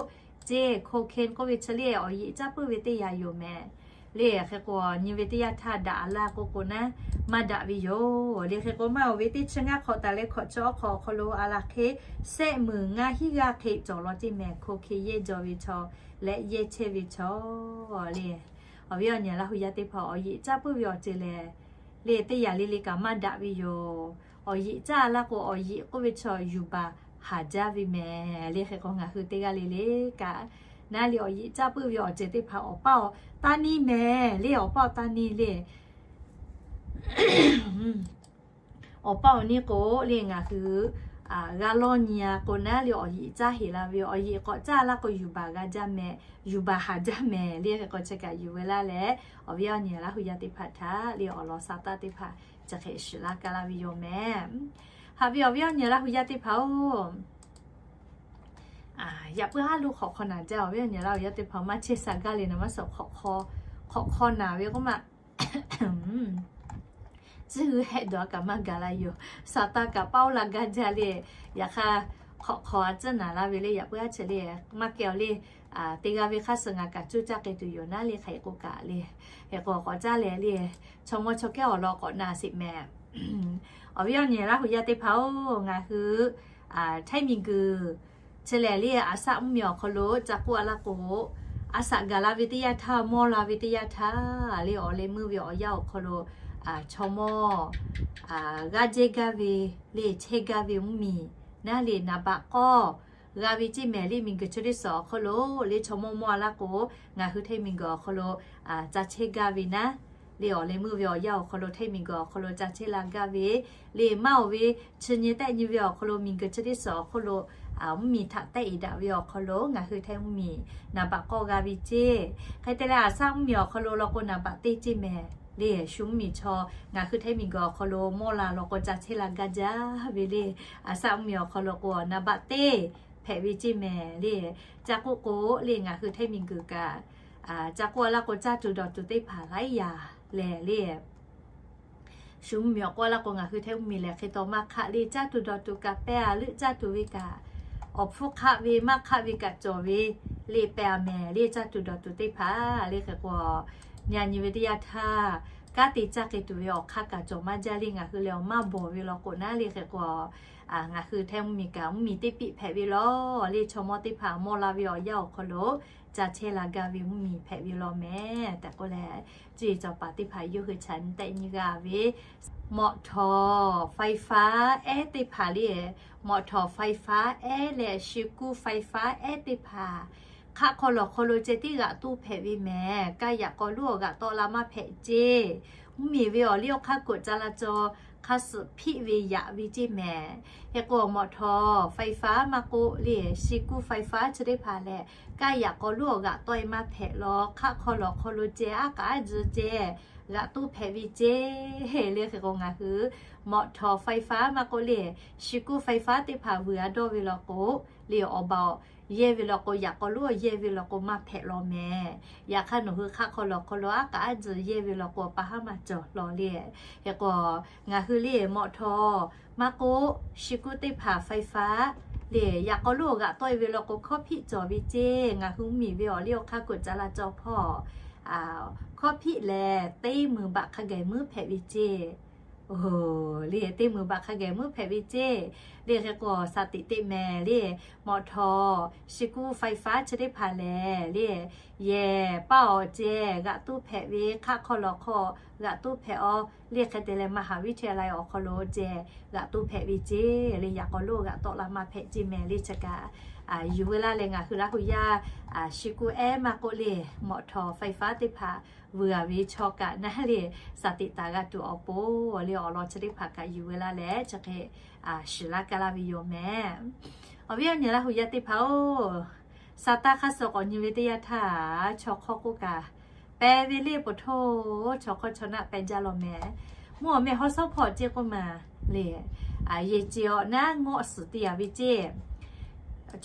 ceˇ, cocaine k'oˆ ve chi le awˬ yeꞈ caˉ puiˉ ve teˇ yanˇ yoˬ mehˍ le. Hk'e k'o nyi ve teˇ yanˇ htaˇ daꞈ a laˇ k'oˆ k'o naˉ, maˇ daꞈ ve yoˬ le. Hk'e k'o maˇ oˬ ve teˇ chi ngaˇ hk'awꞈ taˍ leh hkawꞈ chi awˬ hk'aw awˬ hk'aw lo a laˬ hk'e, sehˆ meunˍ ngaˇ hinˉ g'aˇ hk'e cawˬ law ceˇ mehˍ, cocaine yehˇ jaw ve chaw leh yehˇ chehˇ ve chaw le. Awˬ viˉ awˬ nyi Laˇ hu yaˇ teˇ hpaˍ, awˬ yeꞈ caˇ puiˉ ve awˬ ceuˬ lehˬ le, teˇ yanˇ le le kaꞈ maˇ daꞈ ve yoˬ. Awˬ yeꞈ caˇ a laˇ k'o, awˬ yeꞈ k'oˆ ve chaw yuˬ baˬ haˍ jaˇ ve mehˍ le. Hk'e k'o ngaˬ hui teˇ g'aˇ le le kaꞈ, naˉ le awˬ yeꞈ caˇ puiˉ ve awˬ ceuˬ teˇ hpaˍ awˬ paˇ awˬ taˇ neˇ mehˍ le, awˬ paˇ awˬ taˇ neˇ le. Awˬ paˇ awˬ neˇ k'o le ngaˬ hui g'a lawˇ nyi a k'o, naˉ le awˬ yeꞈ caˇ heˍ la ve, awˬ yeꞈ k'awꞈ caˇ laˇ k'o yuˬ baˬ g'a jaˇ mehˍ, yuˬ baˬ haˍ jaˇ mehˍ le. Hk'e k'o chi kaꞈ yuˬ ve laˇ leh, awˬ viˉ awˬ nyi Laˇ hu yaˇ teˇ hpaˍ htaꞈ le awˬ lawn sa taˇ teˇ hpaˍ chi hk'e shiˍ laˇ kaˇ laˇ ve yoˬ mehˍ. Haꞈ ve awˬ viˉ awˬ nyi Laˇ hu yaˇ teˇ hpaˍ-oˬ, yaꞈ puiˉ haˉ lo hk'awꞈ hk'aw naˍ jaˇ. Awˬ viˉ awˬ nyi Laˇ hu yaˇ teˇ hpaˍ maˇ chehˇ sha gaˇ le naˍ maˇ suhˍ, hk'awꞈ hk'aw naˍ ve k'oˆ ma tcuhˇ hui hehˆ dawˬ a kaꞈ maˇ gaˬ la yoˬ. Saˍtanˍ kaꞈ paˇ oˇ la gaˇ jaˇ le. Yaꞈ hk'aˇ hk'awꞈ hk'aw a tcuhˇ naˍ laˇ ve le, yaꞈ puiˉ haˉ chehˇ le. Maˇ kehˬ awˬ le, teˇ g'aˇ ve hk'aˇ suh ngaˬ kaꞈ cuˇ caˇ k'ai tuˬ yoˬ naˉ le, hk'aˬ hk'e k'o kaꞈ le. Hk'e k'o k'awꞈ caˇ leh le, chaw mawˇ chaw kehˉ awˬ lawn k'awꞈ na sheˍ mehˍ. Awˬ viˉ awˬ nyi Laˇ hu yaˇ teˇ hpaˍ-oˬ, ngaˬ hui htaiˇ miˬguiˬ chi lehˬ le, aˬ saˆ mvuhˇmiˬ awˬ hk'aw lo ca k'oˆ a laˇ k'o, aˬ saꞈ gaˬ la ve teˇ yanˇ htaˇ, mawˇ la ve teˇ yanˇ htaˇ le, awˬ leh meuˇ ve awˬ yanˇ awˬ hk'aw lo chaw mawˇ g'aˇ jehˇ gaˇ ve le, chehˇ gaˇ ve mvuhˇmiˬ naˉ le naˍ baꞈ k'awˇ g'a ve ceˇ mehˍ le. Miˬguiˬ chi teˇ suhˍ awˬ hk'aw lo le chaw mawˇ mawˇ a laˇ k'o, ngaˬ hui htaiˇ miˬguiˬ awˬ hk'aw lo ca chehˇ gaˇ ve naˉ le, awˬ leh meuˇ ve awˬ yanˇ awˬ hk'aw lo htaiˇ miˬguiˬ awˬ hk'aw lo ca chehˇ la gaˇ ve le, maˇ oˬ ve chi nyi tehˆ nyi ve awˬ hk'aw lo miˬguiˬ chi teˇ suhˍ awˬ hk'aw lo mvuhˇmiˬ htaꞈ tehˆ eˍ daꞈ ve awˬ hk'aw lo ngaˬ hui htaiˇ mvuhˇmiˬ naˍ baꞈ k'awˇ g'a ve ceˇ. Hk'e te leh aˬ saˆ mvuhˇmiˬ awˬ hk'aw lo law k'o naˍ baꞈ teˇ ceˇ mehˍ le. Shu mvuhˇmiˬ chaw ngaˬ hui htaiˇ miˬguiˬ awˬ hk'aw lo mawˇ la law k'o ca chehˇ la gaˇ jaˇ ve le. Aˬ saˆ mvuhˇmiˬ awˬ hk'aw lo k'o naˍ baꞈ teˇ hpehꞈ ve ceˇ mehˍ le. Ca k'oˆ k'o le ngaˬ hui htaiˇ miˬguiˬ kaꞈ ca k'oˆ a laˇ k'o caˇ tuˬ dawˬ tuˬ teˇ hpaˍ laiˉ yaꞈ lehˬ le, shu mvuhˇmiˬ awˬ k'oˆ a laˇ k'o ngaˬ hui htaiˇ mvuhˇmiˬ lehˬ hk'e taw maˇ hk'aˆ le. Caˇ tuˬ dawˬ tuˬ kaꞈ pehˇ a leuˆ caˇ tuˬ ve kaꞈ, awˬ hpfuhˇ hk'aˆ ve maˇ hk'aˆ ve kaꞈ cawˬ ve le, pehˇ a mehˍ le. Caˇ tuˬ dawˬ tuˬ teˇ hpaˍ le hk'e k'o, nyi a nyi ve teˇ yanˇ htaˇ kanˉ te caˇ k'ai tuˬ ve awˬ hk'aˇ kaꞈ cawˬ maˇ jaˇ le. Ngaˬ hui lehˬ awˬ maˇ bawˬ ve law k'o naˉ le hk'e k'o, ngaˬ hui htaiˇ mvuhˇmiˬ kaꞈ mvuhˇmiˬ teˇ piˆ hpehꞈ ve law le. Chaw mawˇ teˇ hpaˍ mawˇ la ve awˬ yanˇ awˬ hk'aw lo ca chehˇ la gaˇ ve mvuhˇmiˬ hpehꞈ ve law mehˍ tehꞈ k'oˆ leh, cuˇ yiˍ cawˬ paˍ teˇ hpaˍ yawˇ hui chaꞈ nyi tehˆ nyi g'a ve mawꞈ htawˍ faiˍ faˉ ehˉ teˇ hpaˍ le, mawꞈ htawˍ faiˍ faˉ ehˉ leh shi kuˇ faiˍ faˉ ehˉ teˇ hpaˍ hk'aˆ hk'aw lawˬ hk'aw lo ceh tiˉ g'aꞈ toˇ hpehꞈ ve mehˍ. Kaˇ yaꞈ k'aw lonˉ awˬ g'aꞈ tawˆ la maˇ hpehꞈ ceˇ. Mvuhˇmiˬ ve awˬ liˇ awˬ hk'aˇ koꞈ ca la caw hk'a suhˍ hpiˆ ve yaꞈ ve ceˇ mehˍ. Hk'e k'o mawꞈ htawˍ faiˍ faˉ maˇ k'oˆ le, shi kuˇ faiˍ faˉ chi teˇ hpaˍ lehˬ kaˇ yaꞈ k'aw lonˉ awˬ g'aꞈ tawˆ e maˇ hpehꞈ law, hk'aˆ hk'aw lawˬ hk'aw lo ceh aˉ k'aˉ zuhꞈ ceh g'aꞈ toˇ hpehꞈ ve ceˇ le. Hk'e k'o ngaˬ hui mawꞈ htawˍ faiˍ faˉ maˇ k'oˆ le, shi kuˇ faiˍ faˉ teˇ hpaˍ vuiˬ a dawˇ ve law k'o le, awˬ baˬ yehˇ ve law k'o, yaꞈ k'aw lonˉ yehˇ ve law k'o maˇ hpehꞈ law mehˍ. Yaꞈ hk'aˇ nawˬ hui hk'aˆ hk'aw lawˬ hk'aw lo aˉ k'aˉ zuhꞈ yehˇ ve law k'o pa haˉ maˇ cawˬ law le. Hk'e k'o ngaˬ hui le mawꞈ htawˍ maˇ k'oˆ, shi kuˇ teˇ hpaˍ faiˍ faˉ le, yaꞈ k'aw lonˉ awˬ g'aꞈ tawˆ e ve law k'o hkawˇ hpiˆ cawˬ ve ceˇ. Ngaˬ hui mvuhˇmiˬ ve awˬ liˇ awˬ hk'aˇ koꞈ ca la caw hpawˇ hkawˇ hpiˆ lehˬ teˇ meunˍ baꞈ hk'a geh muiˉ hpehꞈ ve ceˇ. Oˬ, le teˇ meunˍ baꞈ hk'a geh muiˉ hpehꞈ ve ceˇ. Le hk'e k'o shaˍ tiꞈ teˇ mehˍ le, mawꞈ htawˍ shi kuˇ faiˍ faˉ chi teˇ hpaˍ lehˬ le, yehˬ paˇ awˬ ceh g'aꞈ toˇ hpehꞈ ve, hk'aˆ hk'aw lawˬ hk'aw g'aꞈ toˇ hpehꞈ aw le. Hk'e te leh มหาวิทยาลัย awˬ hk'aw lo ceh g'aꞈ toˇ hpehꞈ ve ceˇ le. Yaꞈ k'aw lonˉ g'aꞈ tawˆ la maˇ hpehꞈ ceˇ mehˍ le. Chi kaꞈ yuˬ ve laˇ leh ngaˬ hui Laˇ hu yaˇ shi kuˇ ehˉ maˇ k'oˆ le, mawꞈ htawˍ faiˍ faˉ teˇ hpaˍ vuiˬ a ve chaw kaꞈ naˉ le shaˍ tiꞈ taˍ g'a tuˬ awˬ pon le awˬ lawn chi teˇ hpaˍ kaꞈ yuˬ ve laˇ leh chi hk'e shiˍ laˇ kaˇ laˇ ve yoˬ mehˍ. Awˬ viˉ awˬ nyi Laˇ hu yaˇ teˇ hpaˍ-oˬ, Saˍtanˍ hk'aˇ suh k'awꞈ nyi ve teˇ yanˇ htaˇ, chaw hk'awˇ k'oˆ kaꞈ pehˬ ve le, poˬ htoˇ chaw hk'awˇ chaw naˆ pehˬ jaˇ law mehˍ. Mvuhˇ awˬ meh hawˉ shawˉ hpawˇ ceˇ k'oˆ ma le, yehˬ ceˬ awˬ naˉ ngawˆ suhˍ te a ve ceˇ.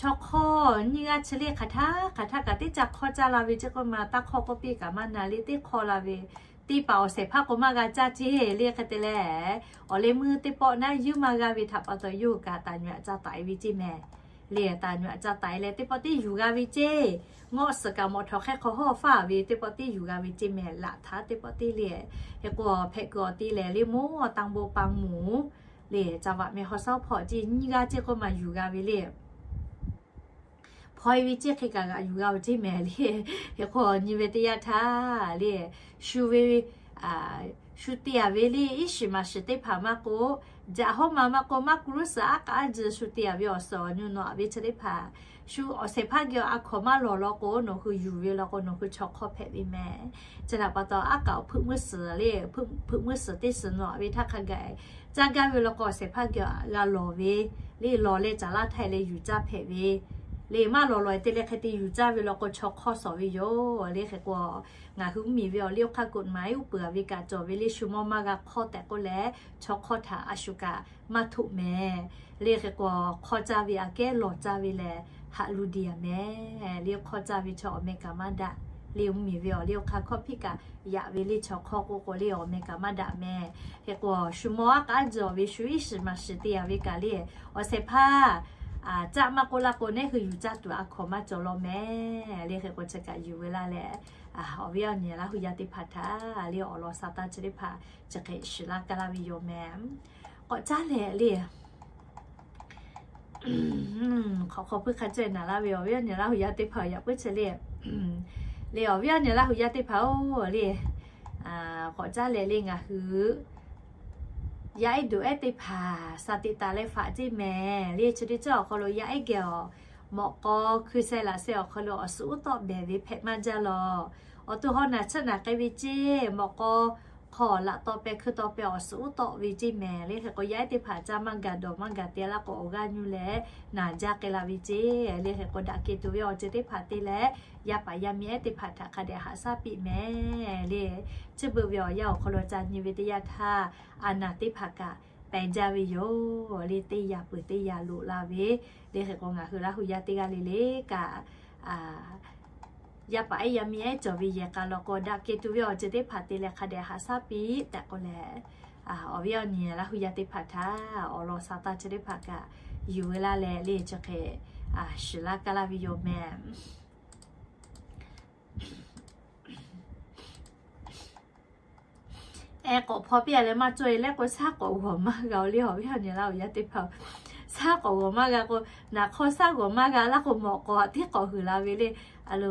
Chaw hk'awˇ nyiˇ g'aˇ chi le hk'aˬ htaˇ hk'aˬ htaˇ kaꞈ teˇ ca hk'awˇ caˇ la ve ceˇ k'oˆ ma, taˇ hk'awˇ k'oˆ piˇ kaꞈ maˇ na le, teˇ hk'awˇ la ve teˇ paˍ awˬ shehˍ hpaˇ k'o maˇ g'a caˇ ceˇ le. Hk'e te leh awˬ leh meuˇ teˇ pawˆ naˉ yuˇ maˇ g'a ve htaꞈ pa taw yawˇ hui kaꞈ taˍ nyuꞈ ca taiˍ ve ceˇ mehˍ. Le taˍ nyuꞈ ca taiˍ leh teˇ pawˆ tiˉ yuˬ g'a ve ceˇ. Ngawˆ suhˍ kaꞈ mawꞈ htawˍ hk'e hk'aw hawˉ faˉ ve teˇ pawˆ tiˉ yuˬ g'a ve ceˇ mehˍ. Laꞈ htaˇ teˇ pawˆ tiˉ le, hk'e k'o hpehꞈ kuiˬ awˬ te lehˬ le, mawˇ tanˇ bon pa mvuhˬ le, caˇ vaꞈ meh hawˉ shawˉ hpawˇ ceˇ nyiˇ g'aˇ ceˇ k'oˆ ma yuˬ g'a ve le. Hpaw e ve ceˇ hk'e kaꞈ g'aꞈ yuˬ g'a ve ceˇ mehˍ le. Hk'e k'o nyi ve teˇ yanˇ htaˇ le, shu ve shu te a ve le, iˉ shiˍ maˍ shiˍ teˇ hpaˍ maˇ k'oˆ, Jaꞈ hawˉ ma maˇ k'o, maˇ kuˬ luˉ suhˍ aˉ k'aˉ jiˬ shu te-a ve awˬ suhˍ awˬ nyi nawˬ aꞈ ve chi teˇ hpaˍ, shu awˬ shehˍ hpaˇ geh a hkaw maˇ lawˬ law k'o, nawˬ hui yuˬ ve law k'o, nawˬ hui chaw hk'awˇ hpehꞈ ve mehˍ. Chi htaꞈ pa taw, aˉ k'aˉ awˬ hpeuꞈ meuˇ suhˍ le, hpeuꞈ meuˇ suhˍ teˇ suhˍ nawˬ aꞈ ve htaˇ hk'a gaˬ caˇ gaˇ ve law k'o, awˬ shehˍ hpaˇ geh g'a lawˬ ve le, lawˬ leh caˍ laˇ htaˇ leh yuˬ caˇ hpehꞈ ve le. Maˇ lawˬ lawˬ te leh hk'e te yuˬ caˇ ve law k'o, chaw hk'awˇ suhˍ ve yoˬ le. Hk'e k'o, ngaˬ hui mvuhˇmiˬ ve awˬ liˇ awˬ hk'aˇ กฎหมาย uˉ peunˍ ve kaꞈ cawˬ ve le, shu mawˇ maˇ g'a hk'awˇ tehꞈ k'oˆ leh, chaw hk'awˇ htaꞈ a shu kaꞈ maˇ htoꞈ mehˍ le. Hk'e k'o, hk'awˇ caˇ ve aꞈ kehˉ lawˬ caˇ ve lehˬ, haꞈ lu diˬ-a mehˍ le. Hk'awˇ caˇ ve chaw awˬ meh kaꞈ maˇ daꞈ le. Mvuhˇmiˬ ve awˬ liˇ awˬ hk'aˇ hkawˇ hpiˆ kaꞈ yaꞈ ve le, chaw hk'awˇ k'oˆ k'o le, awˬ meh kaꞈ maˇ daꞈ mehˍ. Hk'e k'o, shu mawˇ aˉ k'aˉ jiˬ ve shu iˉ shiˍ maˍ shiˍ te-a ve kaꞈ le, awˬ shehˍ hpaˇ caˆ maˇ k'oˆ laˇ k'o, neˉ hui yuˬ caˇ tuˬ a hkaw maˇ cawˬ law mehˍ le. Hk'e k'o, chi kaꞈ yuˬ ve laˇ leh, awˬ viˉ awˬ nyi Laˇ hu yaˇ teˇ hpaˍ htaꞈ le, awˬ lawn sa taˇ chi teˇ hpaˍ chi hk'e shiˍ laˇ kaˇ laˇ ve yoˬ mehˍ. K'awꞈ caˉ leh le, hk'awꞈ hk'aw puiˉ hk'a cehˇ naˍ laˇ ve awˬ viˉ awˬ nyi Laˇ hu yaˇ teˇ hpaˍ yaꞈ puiˉ chehˇ le. Le awˬ viˉ awˬ nyi Laˇ hu yaˇ teˇ hpaˍ-oˬ le, k'awꞈ caˉ leh le, ngaˬ hui yaˇ ehˉ duˬ ehˉ teˇ hpaˍ สติ taˍ leh faꞈ ceˇ mehˍ le. Chi teˇ ceuˬ awˬ hk'aw lo yaˇ ehˉ geh awˬ mawꞈ k'aw hkui sheh laꞈ sheh awˬ hk'aw lo awˬ suhˍ uˉ tawˆ behˬ ve hpehꞈ maˇ jaˇ law. Awˬ to haw naˬ chehˇ naˬ k'ai ve ceˇ, mawꞈ k'aw hk'aw laꞈ taw peh hkui taw peh awˬ suhˍ uˉ tawˆ ve ceˇ mehˍ le. Hk'e k'o, yaˇ ehˉ teˇ hpaˍ caˇ maˇ gaˬ dawˬ maˇ gaˬ te laˇ k'o, awˬ g'aˇ nyu leh naˬ jaˇ k'ai la ve ceˇ le. Hk'e k'o, daꞈ kehˬ tuˬ ve awˬ ceuˬ teˇ hpaˍ te leh, yaˇ paˍ yaˇ miˇ ehˉ teˇ hpaˍ htaꞈ hk'a dehꞈ haꞈ shaˉ piˇ mehˍ le. Chi beuꞈ ve awˬ yanˇ awˬ hk'aw lo ca nyi ve teˇ yanˇ htaˇ, a naˬ teˇ hpaˍ kaꞈ pehˬ jaˇ ve yoˬ le. Teˇ yanˇ peuˬ teˇ yanˇ loꞈ la ve le. Hk'e k'o, ngaˬ hui Laˇ hu yaˇ teˇ g'aˇ le le kaꞈ, yaˇ paˍ ehˉ yaˇ miˇ ehˉ cawˬ ve yehˬ k'a law k'o, daꞈ kehˬ tuˬ ve awˬ ceuˬ teˇ hpaˍ te leh hk'a dehꞈ haꞈ shaˉ piˇ tehꞈ k'oˆ leh, awˬ viˉ awˬ nyi Laˇ hu yaˇ teˇ hpaˍ htaꞈ awˬ lawn sa taˇ chi teˇ hpaˍ kaꞈ yuˬ ve laˇ leh le, chi hk'e shiˍ laˇ kaˇ laˇ ve yoˬ mehˍ. Ehˉ, k'awꞈ hpaw piˇ-a leh maˇ cawˇ-e leh k'o, shaˉ k'awꞈ g'awˬ maˇ g'a-o le, awˬ viˉ awˬ nyi Laˇ hu yaˇ teˇ hpaˍ-oˬ. Shaˉ k'awꞈ g'awˬ maˇ g'a k'o, naˬ hk'aw shaˉ g'awˬ maˇ g'a laˇ k'o, mawꞈ k'aw teˇ k'awꞈ huiˍ la ve le. A lo,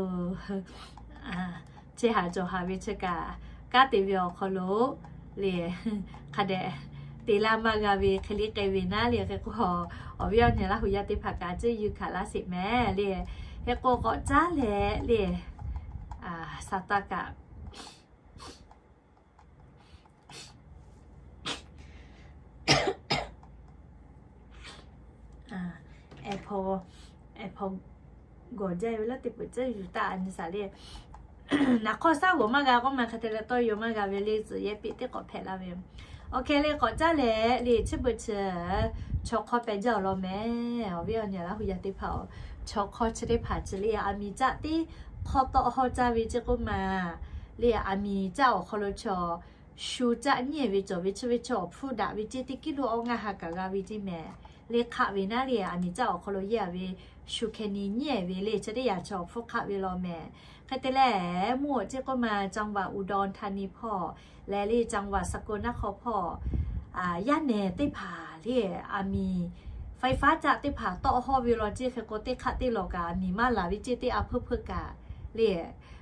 chi haꞈ cawˬ haˍ ve chi kaꞈ, kanˉ te ve awˬ hk'aw lo le, hk'a dehꞈ te laˇ maˇ g'a ve hk'e le k'ai ve naˉ le. Hk'e k'o, awˬ viˉ awˬ nyi Laˇ hu yaˇ teˇ hpaˍ kaꞈ ceˇ yuˬ hkanˍ laˇ sheˍ mehˍ le. Hk'e k'o, k'awꞈ caˉ leh le, Saˍtanˍ kaꞈ ehˉ hpaw, ehˉ hpaw gawˬ jaˇ ve laˇ teˇ peuˬ ceuˬ yuˬ taˍ a nyi shaˍ le. Naˬ hk'aw shaˉ g'awˬ maˇ g'a k'oˆ ma hk'e te leh tawˇ yaw maˇ g'a ve le, tcuhꞈ yehˇ piˇ teˇ k'awꞈ hpehꞈ la ve. Awˬ hk'e le k'awꞈ caˉ leh le, chi beuꞈ chi chaw hk'awˇ peh jaˇ awˬ lawn mehˍ. Awˬ viˉ awˬ nyi Laˇ hu yaˇ teˇ hpaˍ-oˬ, chaw hk'awˇ chi teˇ hpaˍ chi le, aˬ miˍ caˆ teˇ hk'awˇ tawˆ hawˇ caˇ ve ceˇ k'oˆ ma le, aˬ miˍ caˆ awˬ hk'aw lo chaw shu caˆ nyiˉ ve cawˬ ve chi ve chaw awˬ hpfuhˇ daꞈ ve ceˇ teˇ kiˇ lo awˇ ngaˇ ha kaꞈ g'a ve ceˇ mehˍ. Le hk'aˆ ve naˉ le, aˬ miˍ caˆ awˬ hk'aw lo yehˇ ve shu hkeh ni nyiˉ ve le, chi teˇ yanˇ chaw awˬ hpfuhˇ hk'aˆ ve law mehˍ. Hk'e te leh, mvuhˇ-oˬ ceˇ k'oˆ ma จังหวัดอุดรธานี hpawˇ leh le จังหวัดสกลนคร hpawˇ yaˇ nehˬ teˇ hpaˍ le, aˬ miˍ ไฟฟ้า caˆ teˇ hpaˍ tawˆ hawˇ ve law ceˇ. Hk'e k'o, teˇ hk'aˆ teˇ lawˬ kaꞈ aˬ miˍ maˇ laˬ ve ceˇ teˇ a hpeuˇ hpeuˇ kaꞈ le.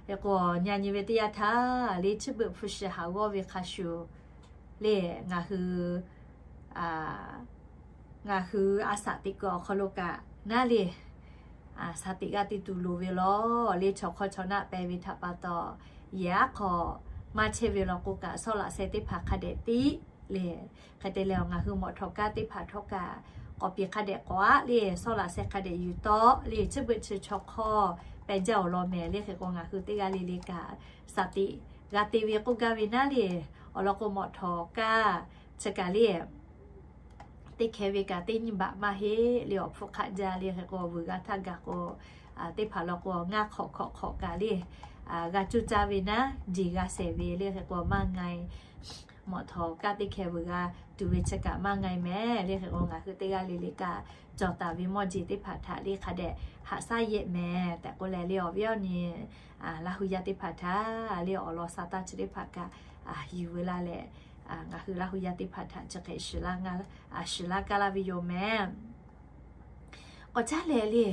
Hk'e k'o, nyi nyi ve teˇ yanˇ htaˇ le, chi beuꞈ hpu shi haˍ g'awˇ ve hk'a shuˍ le, ngaˬ hui ngaˬ hui a shaꞈ teꞈ kuiˬ awˬ hk'aw lo kaꞈ naˉ le, shaˍ teꞈ g'a te tuˬ loˍ ve law le. Chaw hk'aw chaw naˆ peh ve htaꞈ pa taw, yehˬ aˉ hk'aw maˇ chehˇ ve law k'o kaꞈ, sawˉ laꞈ sheh teˇ hpaˍ hk'a dehꞈ tiˉ le. Hk'e te leh, ngaˬ hui mawꞈ htawꞈ kaˇ teˇ hpaˍ htawˇ kaꞈ k'awꞈ piˍ hk'a dehꞈ k'awꞈ aˆ le, sawˉ laꞈ sheh hk'a dehꞈ yuˬ tawˆ le, chi beuꞈ chi chaw hk'aw peh jaˇ awˬ lawn mehˍ le. Hk'e k'o, ngaˬ hui teˇ g'aˇ le le kaꞈ shaˍ teꞈ g'a te ve k'oˆ gaˇ ve naˉ le. Awˬ lawn k'o, mawꞈ htawꞈ kaˇ chi kaꞈ le, teˇ hkeh ve kaꞈ teˇ nyi baꞈ maˇ heˆ le, awˬ hpfuhˇ hk'aˆ jaˇ le. Hk'e k'o, vuiˬ g'a htaˇ gaˬ k'o, teˇ hpaˍ law k'o, ngaˇ hk'awꞈ hk'awꞈ hk'awꞈ kaꞈ le, g'a cuˇ caˇ ve naˉ, jeˬ g'a shehˍ ve le. Hk'e k'o, maˇ nga e, mawꞈ htawꞈ kaˇ teˇ hkeh vuiˬ g'a tuˬ ve chi kaꞈ maˇ nga e mehˍ le. Hk'e k'o, ngaˬ hui teˇ g'aˇ le le kaꞈ cawˬ taˍ ve mawˇ jeˬ teˇ hpaˍ htaꞈ le hk'a dehꞈ haꞈ shaˉ yehˆ mehˍ tehꞈ k'oˆ leh le, awˬ viˉ awˬ nyi Laˇ hu yaˇ teˇ hpaˍ htaꞈ le, awˬ lawn sa taˇ chi teˇ hpaˍ kaꞈ yuˬ ve laˇ leh, ngaˬ hui Laˇ hu yaˇ teˇ hpaˍ htaꞈ chi hk'e shiˍ laˇ kaˇ laˇ ve yoˬ mehˍ. K'awꞈ caˉ leh le,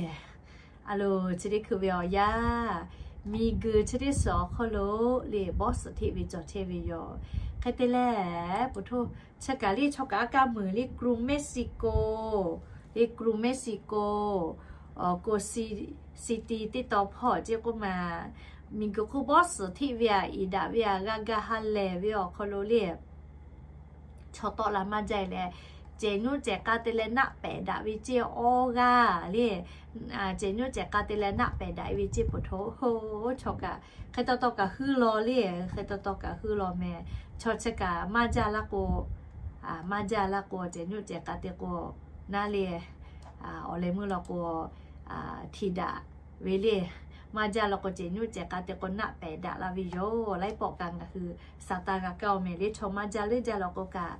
a lo, chi teˇ hkui ve awˬ yanˇ miˬguiˬ chi teˇ suhˍ awˬ hk'aw lo le bawˇ suhˍ hteˆ ve cawˬ chehˇ ve yoˬ. Hk'e te leh, pu htoˇ chi kaꞈ le chaw kaꞈ a kaˇ meuˍ le กรุงเม็กซิโก le กรุงเม็กซิโก Mexico City teˇ taw hpawˇ ceˇ k'oˆ ma, miˬguiˬ hk'oˆ bawˇ suhˍ hteˆ ve aꞈ, iˍ daꞈ ve aꞈ, g'a ga ha lehˬ ve awˬ hk'aw lo le chaw tawˆ la maˇ jaˇ leh, cehˬ nuˇ cehˬ k'a te leh naˆ pehˍ daꞈ ve ceˇ awˇ g'aˇ le, cehˬ nuˇ cehˬ k'a te leh naˆ pehˍ daꞈ ve ceˇ pu htoˇ, chaw kaꞈ hk'e taw taw kaꞈ huiˉ law le, hk'e taw taw kaꞈ huiˉ law meh. Chaw chi kaꞈ maˇ jaˇ laˇ k'o, maˇ jaˇ laˇ k'o, cehˬ nuˇ cehˬ k'a te k'o naˉ le, awˬ leh meuˇ law k'o, hti daꞈ ve le. Maˇ jaˇ law k'o, cehˬ nuˇ cehˬ k'a te k'o naˆ pehˍ daꞈ la ve yoˬ. Laiˉ pawˆ kaꞈ ngaˬ hui saˍ taˍ g'a kaˇ-oˬ meh le. Chaw maˇ jaˇ leuˉ jaˇ law k'o kaꞈ,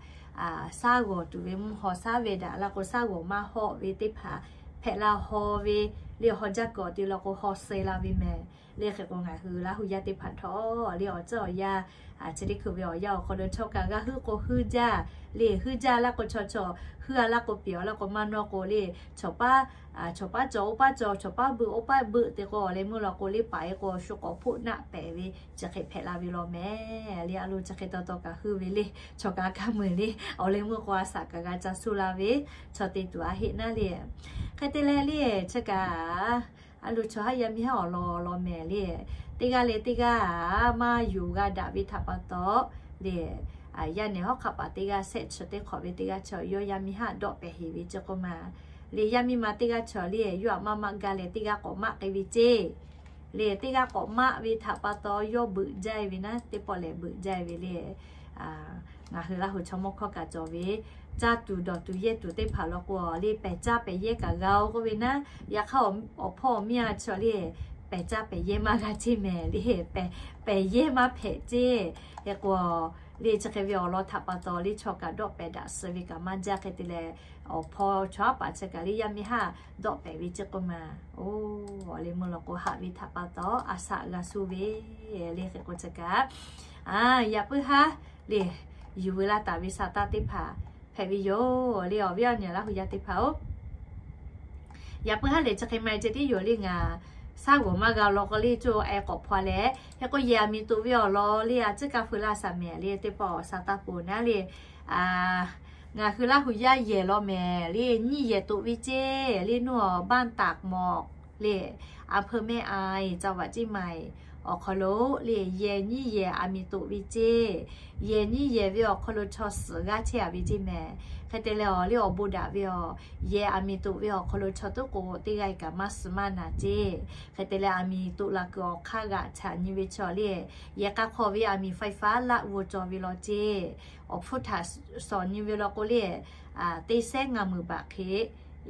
saˉ g'awˬ tuˬ ve mvuhˇ haw saˉ ve daꞈ la k'o, saˉ g'awˬ maˇ hawˆ ve teˇ hpaˍ hpehꞈ la haw ve le. Haw jaˇ kawꞈ te law k'o, haw suh la ve meh le. Hk'e k'o, ngaˬ hui Laˇ hu yaˇ teˇ hpaˍ htawˇ le, awˬ tcuhˉ awˬ yanˇ chi teˇ hkui ve awˬ yanˇ awˬ hk'aw lo chaw kaꞈ g'a huiˉ k'o huiˉ jaˇ le. Huiˉ jaˇ laˇ k'o, chaw chaw huiˉ-a laˇ k'o, pehˬ-a laˇ k'o, maˇ nawˇ k'o le, chaw paˉ, chaw paˉ cawˬ oˇ paˉ cawˬ, chaw paˉ beuꞈ oˇ paˉ beuꞈ te k'o, awˬ leh meuˇ law k'o le, paˍ-e k'o shu k'awꞈ hpoˆ naˆ pehˍ ve chi hk'e hpehꞈ la ve law meh le. A lo chi hk'e taw taw kaꞈ huiˉ ve le. Chaw kaꞈ a kaˇ meuˍ le, awˬ leh meuˇ k'o a shaꞈ kaꞈ g'a ca suh la ve chaw te tuˬ a heˆ naˉ le. Hk'e te leh le, chi kaꞈ a lo chaw haˉ yaˇ miˇ haˉ awˬ lawn law meh le. Teˇ g'aˇ leh teˇ g'aˇ maˇ yonˍ g'a daꞈ ve htaꞈ pa taw le, yaˇ nehˬ hawˉ hk'aˆ paˍ teˇ g'aˇ shehˆ chi teˇ hk'awꞈ ve teˇ g'aˇ chaw yawˇ yaˇ miˇ haˉ dawˆ pehˍ heˍ ve ceˇ k'oˆ ma le. Yaˇ miˇ ma teˇ g'aˇ chaw le, yawˇ aꞈ maˇ maˆ gaˇ leh teˇ g'aˇ k'awꞈ maˆ k'ai ve ceˇ le. Teˇ g'aˇ k'awꞈ maˆ ve htaꞈ pa taw yawˇ beuꞈ jaˇ ve naˉ, teˇ pawˆ lehˬ beuꞈ jaˇ ve le. Ngaˬ hui Laˇ hu chaw mawˇ hkawˇ kaꞈ cawˬ ve, caˇ tuˬ dawˬ tuˬ yehˇ tuˬ teˇ hpaˍ law k'o le, pehˬ caˇ pehˬ yehˇ kaꞈ g'a-oˬ k'oˆ ve naˉ. Yaꞈ hk'aˇ, awˬ hpawˇ awˬ miˇ a chaw le, pehˬ caˇ pehˬ yehˇ maˇ g'a ceˇ meh le. Pehˬ yehˇ maˇ hpehꞈ ceˇ. Hk'e k'o le, chi hk'e ve awˬ lawn htaꞈ pa taw le, chaw kaꞈ dawˆ pehˍ daꞈ suh ve kaꞈ maˇ jaˇ. Hk'e te leh, awˬ hpawˇ chaw haˉ paˍ chi kaꞈ le, yaˇ miˇ haˉ dawˆ pehˍ ve ceˇ k'oˆ ma. Oˇ, awˬ leh meuˇ law k'o haꞈ ve htaꞈ pa taw a shaꞈ g'a suh ve le. Hk'e k'o chi kaꞈ, yaꞈ puiˉ haˉ le, yuˬ veu laˇ taˍ ve saˍ taˇ teˇ hpaˍ hpehꞈ ve yoˬ le. Awˬ viˉ awˬ nyi Laˇ hu yaˇ teˇ hpaˍ-oˬ, yaꞈ puiˉ haˉ lehˬ chi hk'e ma ceh tiˉ yoˬ le. Ngaˬ shaˉ g'awˬ maˇ g'a law k'o le, coˇ e k'awꞈ hpaw leh, hk'e k'o yehˬ aˬ miˍ toꞈ ve awˬ lawn le, a ciˉ kaˇ feu laˇ shaˍ mehˍ le, teˇ pawˆ awˬ saˍ taˇ poˬ naˉ le. Ngaˬ hui Laˇ hu yaˇ yehˬ law mehˍ le, nyiˇ yehˬ toꞈ ve ceˇ le. Nuˇ awˬ บ้านตาดหมอก le, อำเภอแม่อาย จังหวัดเชียงใหม่ awˬ hk'aw lo le, yehˬ nyiˇ yehˬ aˬ miˍ toꞈ ve ceˇ. Yehˬ nyiˇ yehˬ ve awˬ hk'aw lo chaw suhˍ g'aˇ chehˇ-a ve ceˇ meh. Hk'e te leh awˬ le awˬ bon daꞈ ve awˬ, yehˬ aˬ miˍ toꞈ ve awˬ hk'aw lo chaw tuˉ k'o teˇ g'aˇ kaꞈ maˇ suh maˇ naˍ ceˇ. Hk'e te leh aˬ miˍ toꞈ la kuiˬ awˬ hk'aˇ g'aꞈ chaꞈ nyi ve chaw le, yehˬ k'a hk'aw ve aˬ miˍ ไฟฟ้า laˆ g'aw cawˬ ve law ceˇ. Awˬ hpfuhˇ htaꞈ sawˍ nyi ve law k'o le, teˇ sehˉ ngaˬ meuˍ baꞈ hk'e